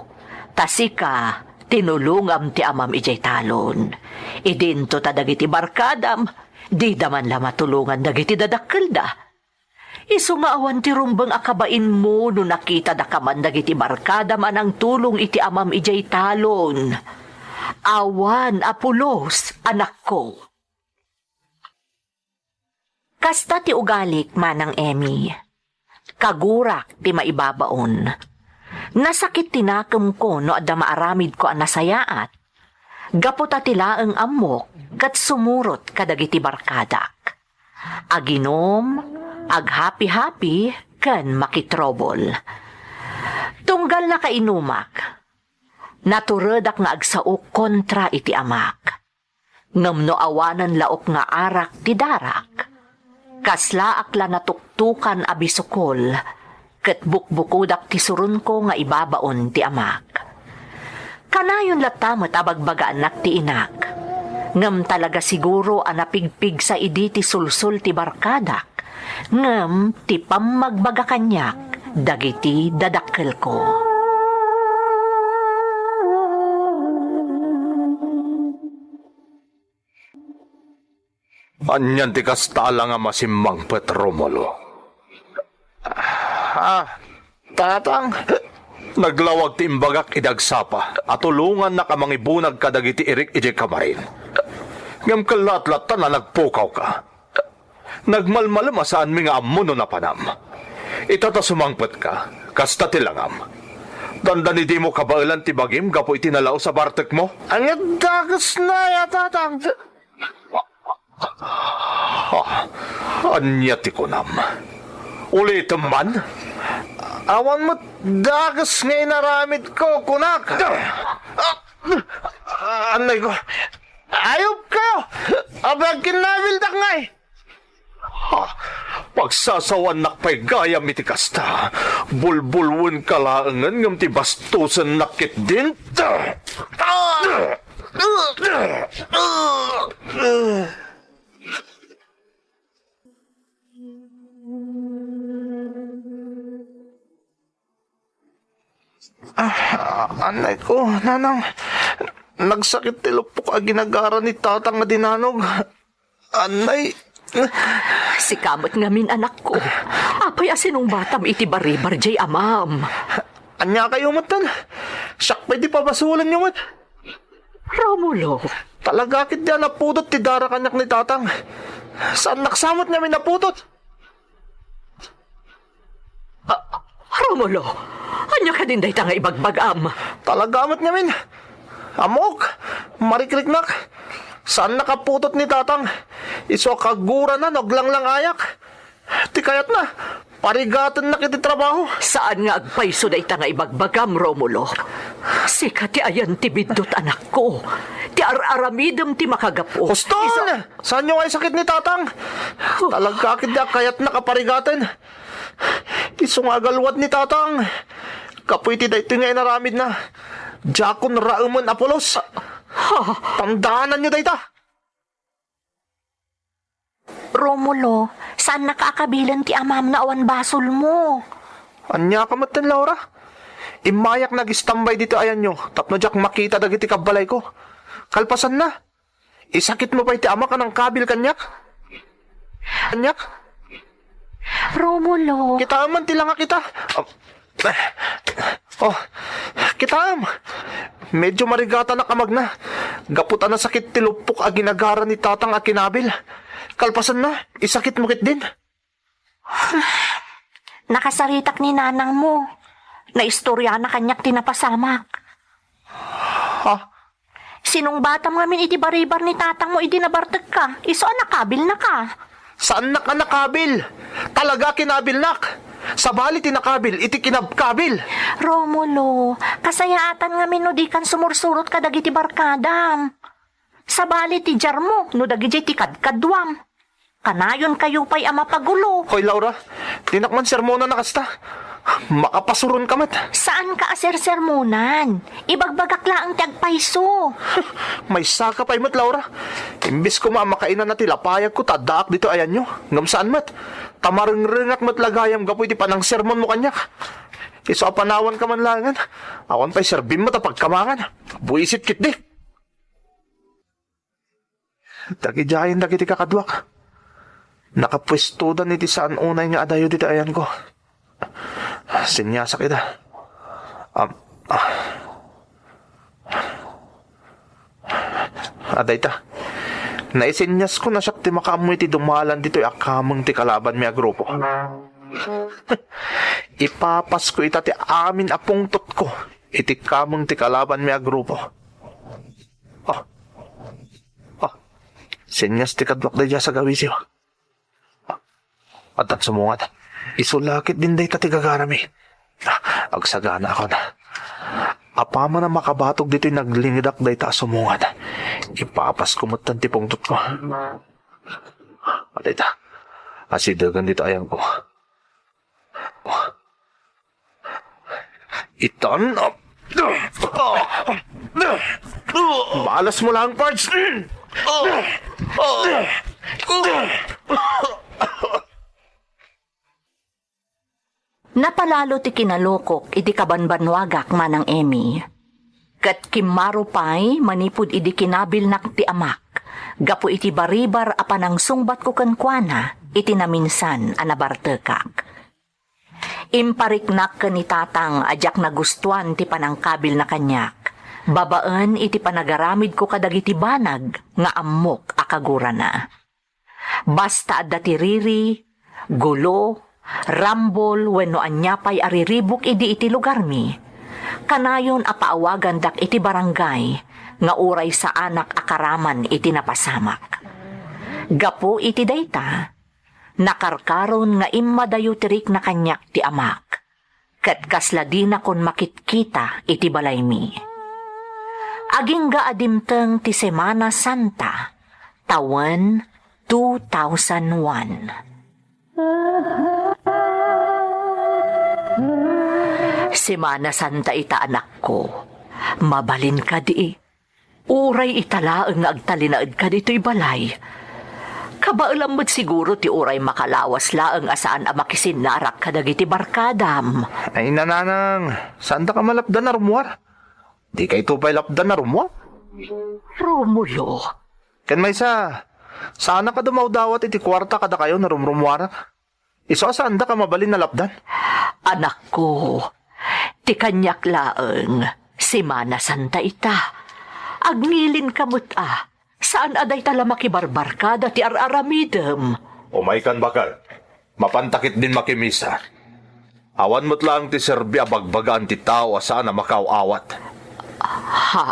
Ta sika, tinulongam ti amam idiay talon. Idinto ta dagiti barkadam, dida man la matulongan dagiti dadakkelda. Isu nga awan ti rumbeng a kabainmo no nakitadaka man dagiti barkadam a nangtulong iti amam idiay talon. Awan a pulos, anakko. Kasta ti ugalik, Manang Emmy. Kagurak ti maibabaon. Nasakit ti nakemko no adda maaramidko a nasayaat. Gapu ta ti laeng ammok ket sumurot kadagiti barkadak. Aginom, aghapi-hapi, ken makitrobol. Tunggal nakainumak, naturedak nga agsaok kontra iti amak. Ngem no awanen laok nga arak ti darak, kaslaak la natuktokan a bisukol, ket bukbukodak ti suronko nga ibabaon ti amak. Kanayon latta met a bagbagaanak ti inak. Ngem talaga siguro a napigpigsa idi ti sulsol ti barkadak, ngem ti pammagbaga kaniak dagiti dadakkelko. Anian ti kasta la nga masimmangpet, Romulo? Ah, tatang. Naglawag ti imbagak idi agsapa a tulongannak a mangibunag kadagiti irik idiay kamarin. Ngem kellaat latta a nagpukawka. Nagmalmalem a saanmi nga ammo no napanam. Ita ta sumangpetka, kasta ti langam. Dandani dimo kabaelan ti bagim gapu iti nalaus a bartekmo? Ania dakesna aya, tatang? Ah, ania ti kunam? Ulitem man? Awan met dakes nga inaramidko, kunak. Annayko, ayupkayo! Apay agkinnabildak ngay? Ah, pagsasawaannak pay gayam iti kasta. Bulbulwenka laengen ngem ti bastosennak ketdin. Ah, annayko, nanang, nagsakit ti luppok a ginagara ni tatang a dinanog. Annay. Sika met ngamin, anakko. Apay a sinungbatam iti baribar jay amam? Ania kayo metten? Siak pay ti pabasolenyo met. Romulo. Talaga ketdi a napudot ti dara kaniak ni tatang. Saannak sa met ngamin napudot. Ah, Romulo, ania kadin dayta nga ibagbagam? Talaga met ngamin. Ammok, marikriknak. Saannak a pudot ni tatang. Isu a kagurana no aglanglangayak. Ti kayatna, parigatennak iti trabaho. Saan nga agpayso dayta nga ibagbagam, Romulo. Sika ti ayan ti biddut, anakko. Ti ar-aramidem ti makagapu. Huston! Isu- Saanyo nga isakit ni tatang? Talaga ketdi a kayatnak a parigaten. Isu nga agalwad ni tatang. Gapu iti daytoy nga inaramidna, diakon raemen a pulos. Ha? Tandaananyo dayta. Romulo, saannaka a kabilen ti amam no awan basolmo. Ania ka metten, Laura? Immayak nga agistambay ditoy ayanyo tapno diak makita dagiti kabbalayko. Kalpasanna, isakitmo pay ti amak a nangkabil kaniak? Kaniak? Romulo. Kitaem man ti langak ita. Ah, Oh, kitaem. Medyo marigatanak a magna. Gapu ta nasakit ti luppok a ginagara ni tatang a kinabil. Kalpasanna, isakitmo ketdin. Nakasaritak ni nanangmo. Naistoriana kaniak ti napasamak. Ha? Sinungbatam ngamin iti baribar ni tatangmo idi nabartekka. Isu a nakabilnaka. Saannak a nakabil. Talaga a kinabilnak. Sabali ti nakabil iti kinabkabil. Romulo, kasayaatan ngamin no dikan sumursurot kadagiti barkadam. Sabali ti diarmo no dagidiay ti kadkaduam. Kanayon kayo pay a mapagulo. Hoy, Laura, dinak man sermonan a kasta. Makapasuron ka met. Saan ka a sersermonan? Ibagbagak laeng ti agpayso. Maysa ka pay met, Laura. Imbes koma a makainana ti lapayagko ta addaak ditoy ayanyo. Ngem saan met. Ta marengrengak met la gayam gapu iti panangsermonmo kaniak. Isu a panawan ka man laengen. Awan pay serbim met a pagkamangan. Buisit ketdi. Dagidiayen dagiti kakaduak. Nakapuestodan iti saan unay nga adayo ditoy ayanko. Seniasak ida. Am-, ah. Adayta. Naiseniasko a siak ti makaammo iti dumalan ditoy a kameng ti kalabanmi a grupo. Ipapasko ita ti amin a pungtotko iti kameng ti kalabanmi a grupo. Ah. Ah. Senias ti kaduak daydiay a sagawisiw. Ah. Addan sumungad. Isu la ketdin dayta ti gagarami. Ah, agsaganaakon. Apaman a makabatog ditoy naglingedak dayta a sumungad, ipapasko metten ti pungtotko. Adayta. Asidegen ditoy ayanko. Itan. Malasmo lang, Pards. Napalalo ti kinalukok iti kabanbannuagak, Manang Emmy. Ket kimmaro pay manipud idi kinabilnak ti amak gapu iti baribar a panangsungbatko kenkuana iti naminsan a nabartekak. Impariknak ken ni tatang a diak nagustuan ti panangkabilna kaniak, babaen iti panagaramidko kadagiti banag nga ammok a kagurana. Basta adda ti riri, gulo, rambol wenno ania pay a riribuk idi iti lugarmi, kanayon a paawagandak iti barangay nga uray saanak a karaman iti napasamak. Gapu iti dayta, nakarkaron nga immadayo ti rikna kaniak ti amak, ket kasla dinakon makitkita iti balaymi. Agingga a dimteng ti Semana Santa, tawen two thousand one. Semana Santa ita, anakko. Mabalin kadi. Uray ita laeng nga agtalinaedka ditoy balay. Kabaelam met siguro ti uray makalawas laeng a saan a makisinnarak kadagiti barkadam. Ay, nanang, saandaka malapdan a rummuar? Dikayto pay lapdan a rummuar? Romulo. Ken maysa, saanak a dumawdawat iti kuarta kadakayo no rumrummuarak. Isu a saandaka mabalin a lapdan. Anakko, ti kaniak laeng, Semana Santa ita. Agngilin ka met a, saan a dayta la makibarbarkada ti ar-aramidem. Umaykan, baket. Mapanta ketdin makimisa. Awan met laeng ti serbi a bagbagaan ti tao a saan a makaaw-awat. Ha?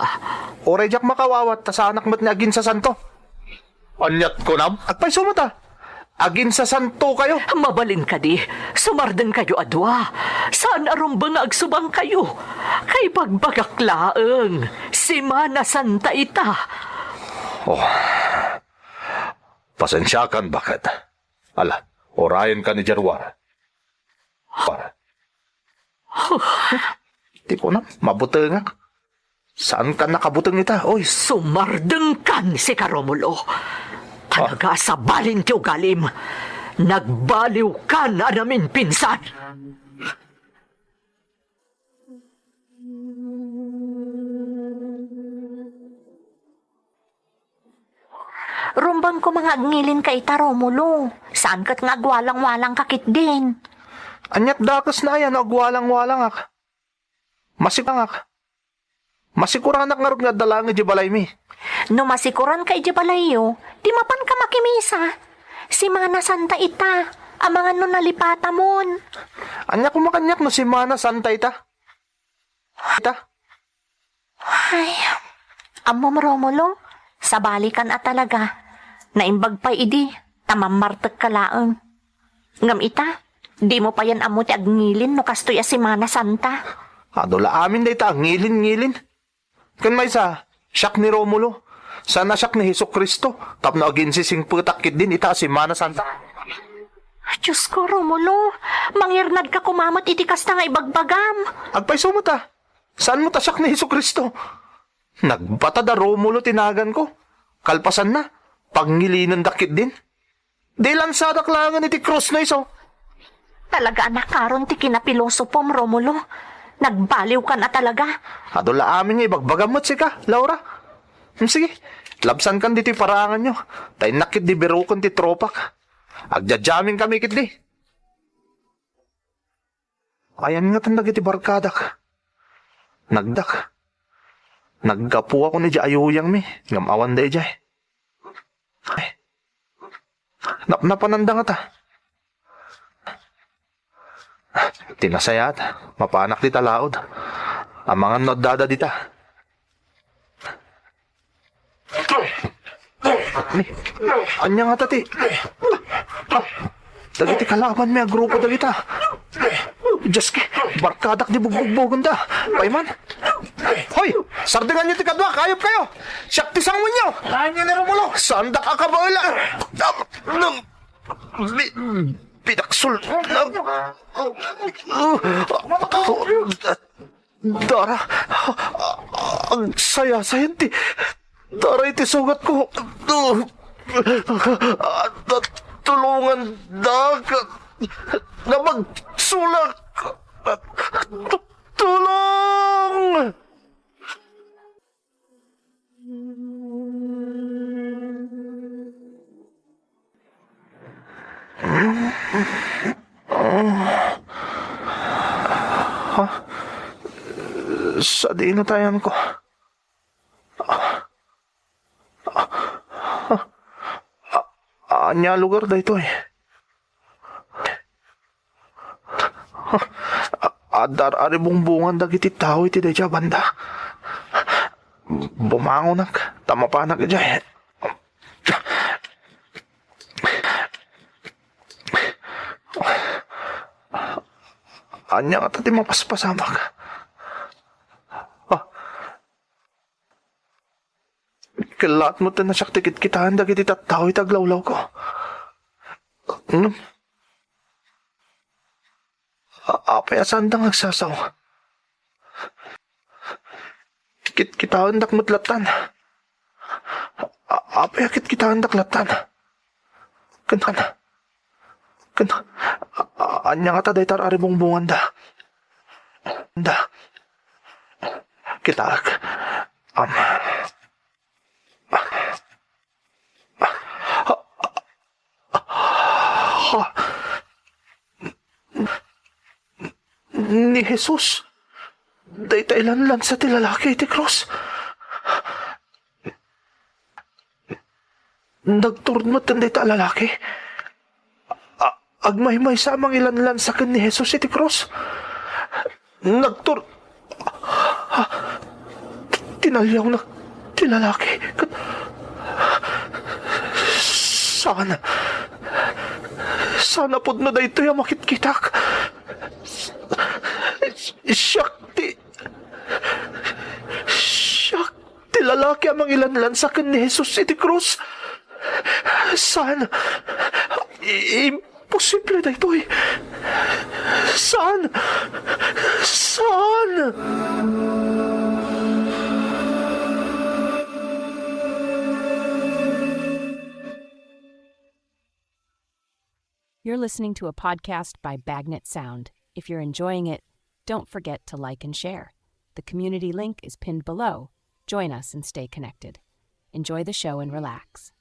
Uray diak makaaw-awat, ta saanak met nga aginsasanto. Aniat kunam? Agpayso met a. Aginsasanto kayo. Mabalin kadi, sumardeng kayo a dua. Saan a rumbeng nga agsubang kayo. Kay bagbagak laeng, Semana Santa ita. Oh. Pasensiakan, baket. Ala, urayen ka ni Januar. Ti kunam, mabutengak. Saan ka nakabuteng ita, oy? Sumardengkan, sika, Romulo. Ah. Talaga a sabalin ti ugalim. Nagbaliwkan a naminpinsan. Rumbeng koma nga agngilin ka ita, Romulo. Saan ket nga agwalang-walang ka ketdin. Aniat dakes na aya no agwalang-walangak? Masikuranak. Masikuranak ngarud nga adda laeng idiay balaymi. No masikuranka idiay balayyo, di mapanka makimisa. Semana Santa ita, amangan no nalipatamon. Ania koma kaniak no Semana Santa ita? Ita? Ay, ammom, Romulo, sabalikan a talaga. Naimbag pay idi, ta mammartekka laeng. Ngem ita, dimo payen ammo ti agngilin no kastoy a Semana Santa. Adu la amin dayta a ngilin-ngilin. Ken maysa, siak ni Romulo. Saan a siak ni Jesu-Cristo, tapno aginsisingpetak ketdin ita a Semana Santa. Diosko, Romulo, mangirnadka koma met iti kasta nga ibagbagam. Agpayso met a, saanmo ta siak ni Jesu-Cristo? Nagbatad a Romulo ti naganko. Kalpasanna, pagngilinan da ketdin. Di lansadak laengen iti krus no isu. Talaga a nakaron ti kinapilosopom, Romulo. Nagbaliwkan a talaga. Adu la amin nga ibagbagam met sika, Laura. Hmm, sige, labsankan ditoy paraanganyo. Ta innak ketdi biroken ti tropak. Agjajammingkami ketdi. Ayan ngaten dagiti barkadak. Nagdak. Naggapuakon idiay ayuyangmi, ngem awanda idiay. Ay. Napnapananda ngata. Ti nasayaat, mapanak dita laud. Amangan no addada dita. Ni, ania ngata ti? Dagiti kalabanmi a grupo dagita. Dioski, barkadak ti bugbugbugenda. Payman. Hoy, sardenganyo ti kaduak, ayupkayo. Siak ti sanguenyo. Laenyo ni Romulo. Saandak a kabaela. Bi-, binaksol. Dara, agsayasayan ti dara iti sugatko. Tulongandak. Nabagsolak. Tulong! Ha? Sadino ti ayanko? A-, ania a lugar daytoy? Adda ar-aribungbongan dagiti tao iti daydiay a banda. Bumangonak, ta mapanak idiay. Ania ngata ti mapaspasamak? Ah. Kellaat met a siak ti kitkitaen dagiti tattao iti aglawlawko. Ngem, a-, apay a saanda nga agsasao? Kit-, kitaendak met lattan. A-, apay a kit-, kitaendak lattan? Ken, ken, a-, a-, ania ngata dayta ar-aribungbonganda? Da. Kitaek. Am. Ni Jesus, dayta ilanlansa ti lalaki iti krus. Nagturod met dayta a lalaki. A-, agmaymaysa a mangilanlansa ken ni Jesus iti krus. Nagtur-, tinaliawna ti lalaki ket saan, saan a pudno daytoy a makitkitak. Siak ti, siak ti lalaki a mangilanlansa ken ni Jesus iti krus. Saan? I-, imposible daytoy. Saan? Saan? You're listening to a podcast by Bagnet Sound. If you're enjoying it, don't forget to like and share. The community link is pinned below. Join us and stay connected. Enjoy the show and relax.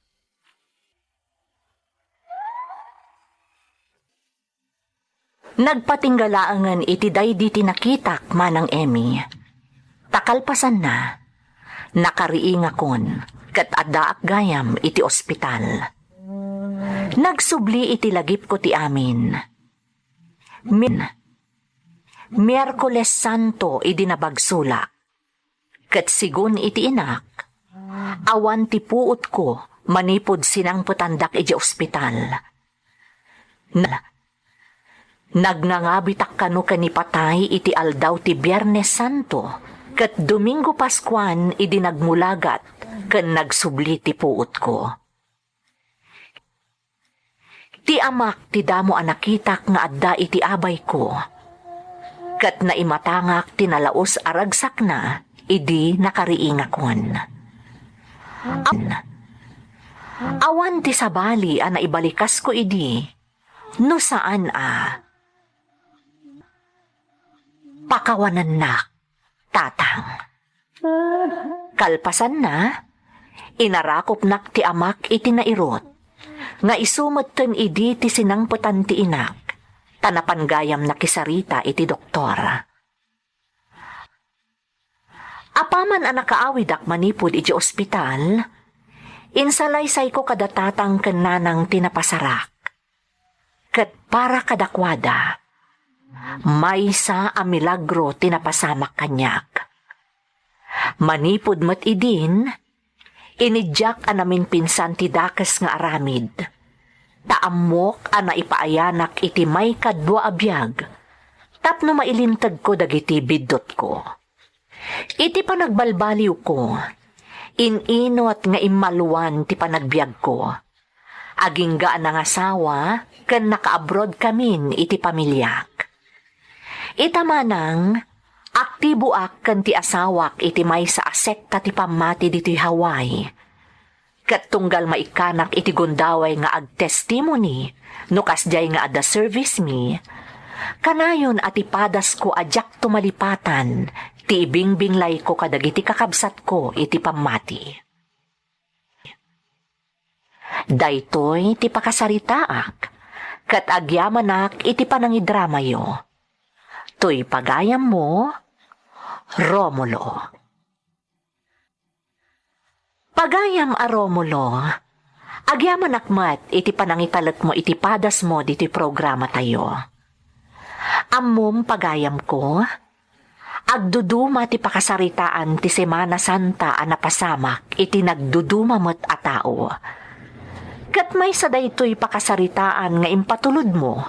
Nagpatingga laengen iti daydi ti nakitak, Manang Emmy. Ta kalpasanna, nakariingakon ket addaak gayam iti ospital. Nagsubli iti lagipko ti amin. Min-, Miyerkules Santo idi nabagsolak. Ket sigun iti inak, awan ti puotko manipud sinangpetandak idiay ospital. Na-, nagngangabitak kano ken ni patay iti aldaw ti Biernes Santo ket Domingo Pascuan idi nagmulagat ken nagsubli ti puotko. Ti amak ti damo a nakitak nga adda iti abayko, ket naimatangak ti nalaus a ragsakna idi nakariingakon. Awan, awan ti sabali a naibalikasko idi, no saan a pakawanennak, Tatang. Kalpasanna, inarakopnak ti amak iti nairut, nga isu metten idi ti sinangpetan ti inak, ta napan gayam nakisarita iti doktor. Apaman a nakaawidak manipud idiay ospital, insalaysayko kada Tatang ken Nanang ti napasarak. Ket para kadakuada, maysa a milagro ti napasamak kaniak. Manipud met idin, inidiak a naminpinsan ti dakes nga aramid, ta ammok a naipaayanak iti maikadua a biag tapno mailintegko dagiti biddutko. Iti panagbalbaliwko, in-inot nga immalwan ti panagbiagko. Agingga a nangasawa ken nakaabroadkamin iti pamiliak. Ita manang, aktiboak ken ti asawak iti maysa a sekta ti pammati ditoy Hawaii. Ket tunggal maikkanak iti gundaway nga agtestimony no kasdiay nga adda service mi, kanayon a ti padasko a diakto malipatan ti ibingbinglayko kadagiti kakabsatko iti pammati. Daytoy ti pakasaritaak, ket agyamanak iti panangidramayo. Toy pagayammo, Romulo. Pagayam a Romulo, agyamanak met iti panangitalekmo iti padasmo ditoy programatayo. Ammom, pagayamko, agduduma ti pakasaritaan ti Semana Santa a napasamak iti nagduduma met a tao. Ket maysa daytoy pakasaritaan nga impatulodmo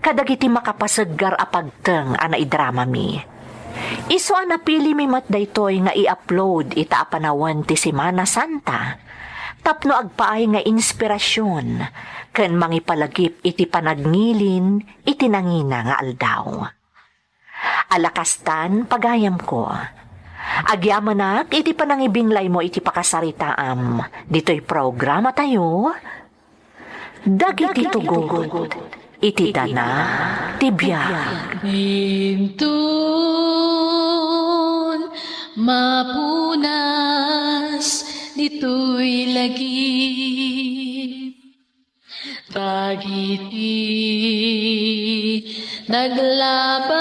kadagiti makapaseggar a pagteng a naidramami. Isu a napilimi met daytoy nga i-upload ita a panawen ti Semana Santa tapno agpaay nga inspirasyon ken mangipalagip iti panagngilin iti nangina nga aldaw. Ala kastan, pagayamko, agyamanak iti panangibinglaymo iti pakasaritaam ditoy programatayo, Dagiti Tugod iti Dana ti Biag. Inton mapunas ditoy lagip, dagiti naglabas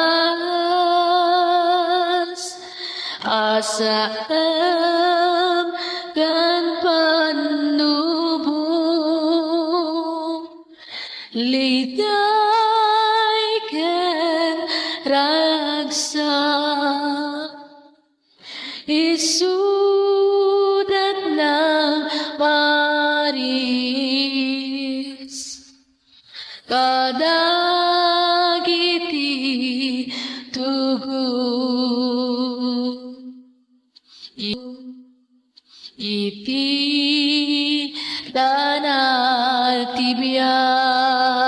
a saem ken pannubo, liday ken ragsak. Isudat nang paris kadagiti tugod iti dana ti biag.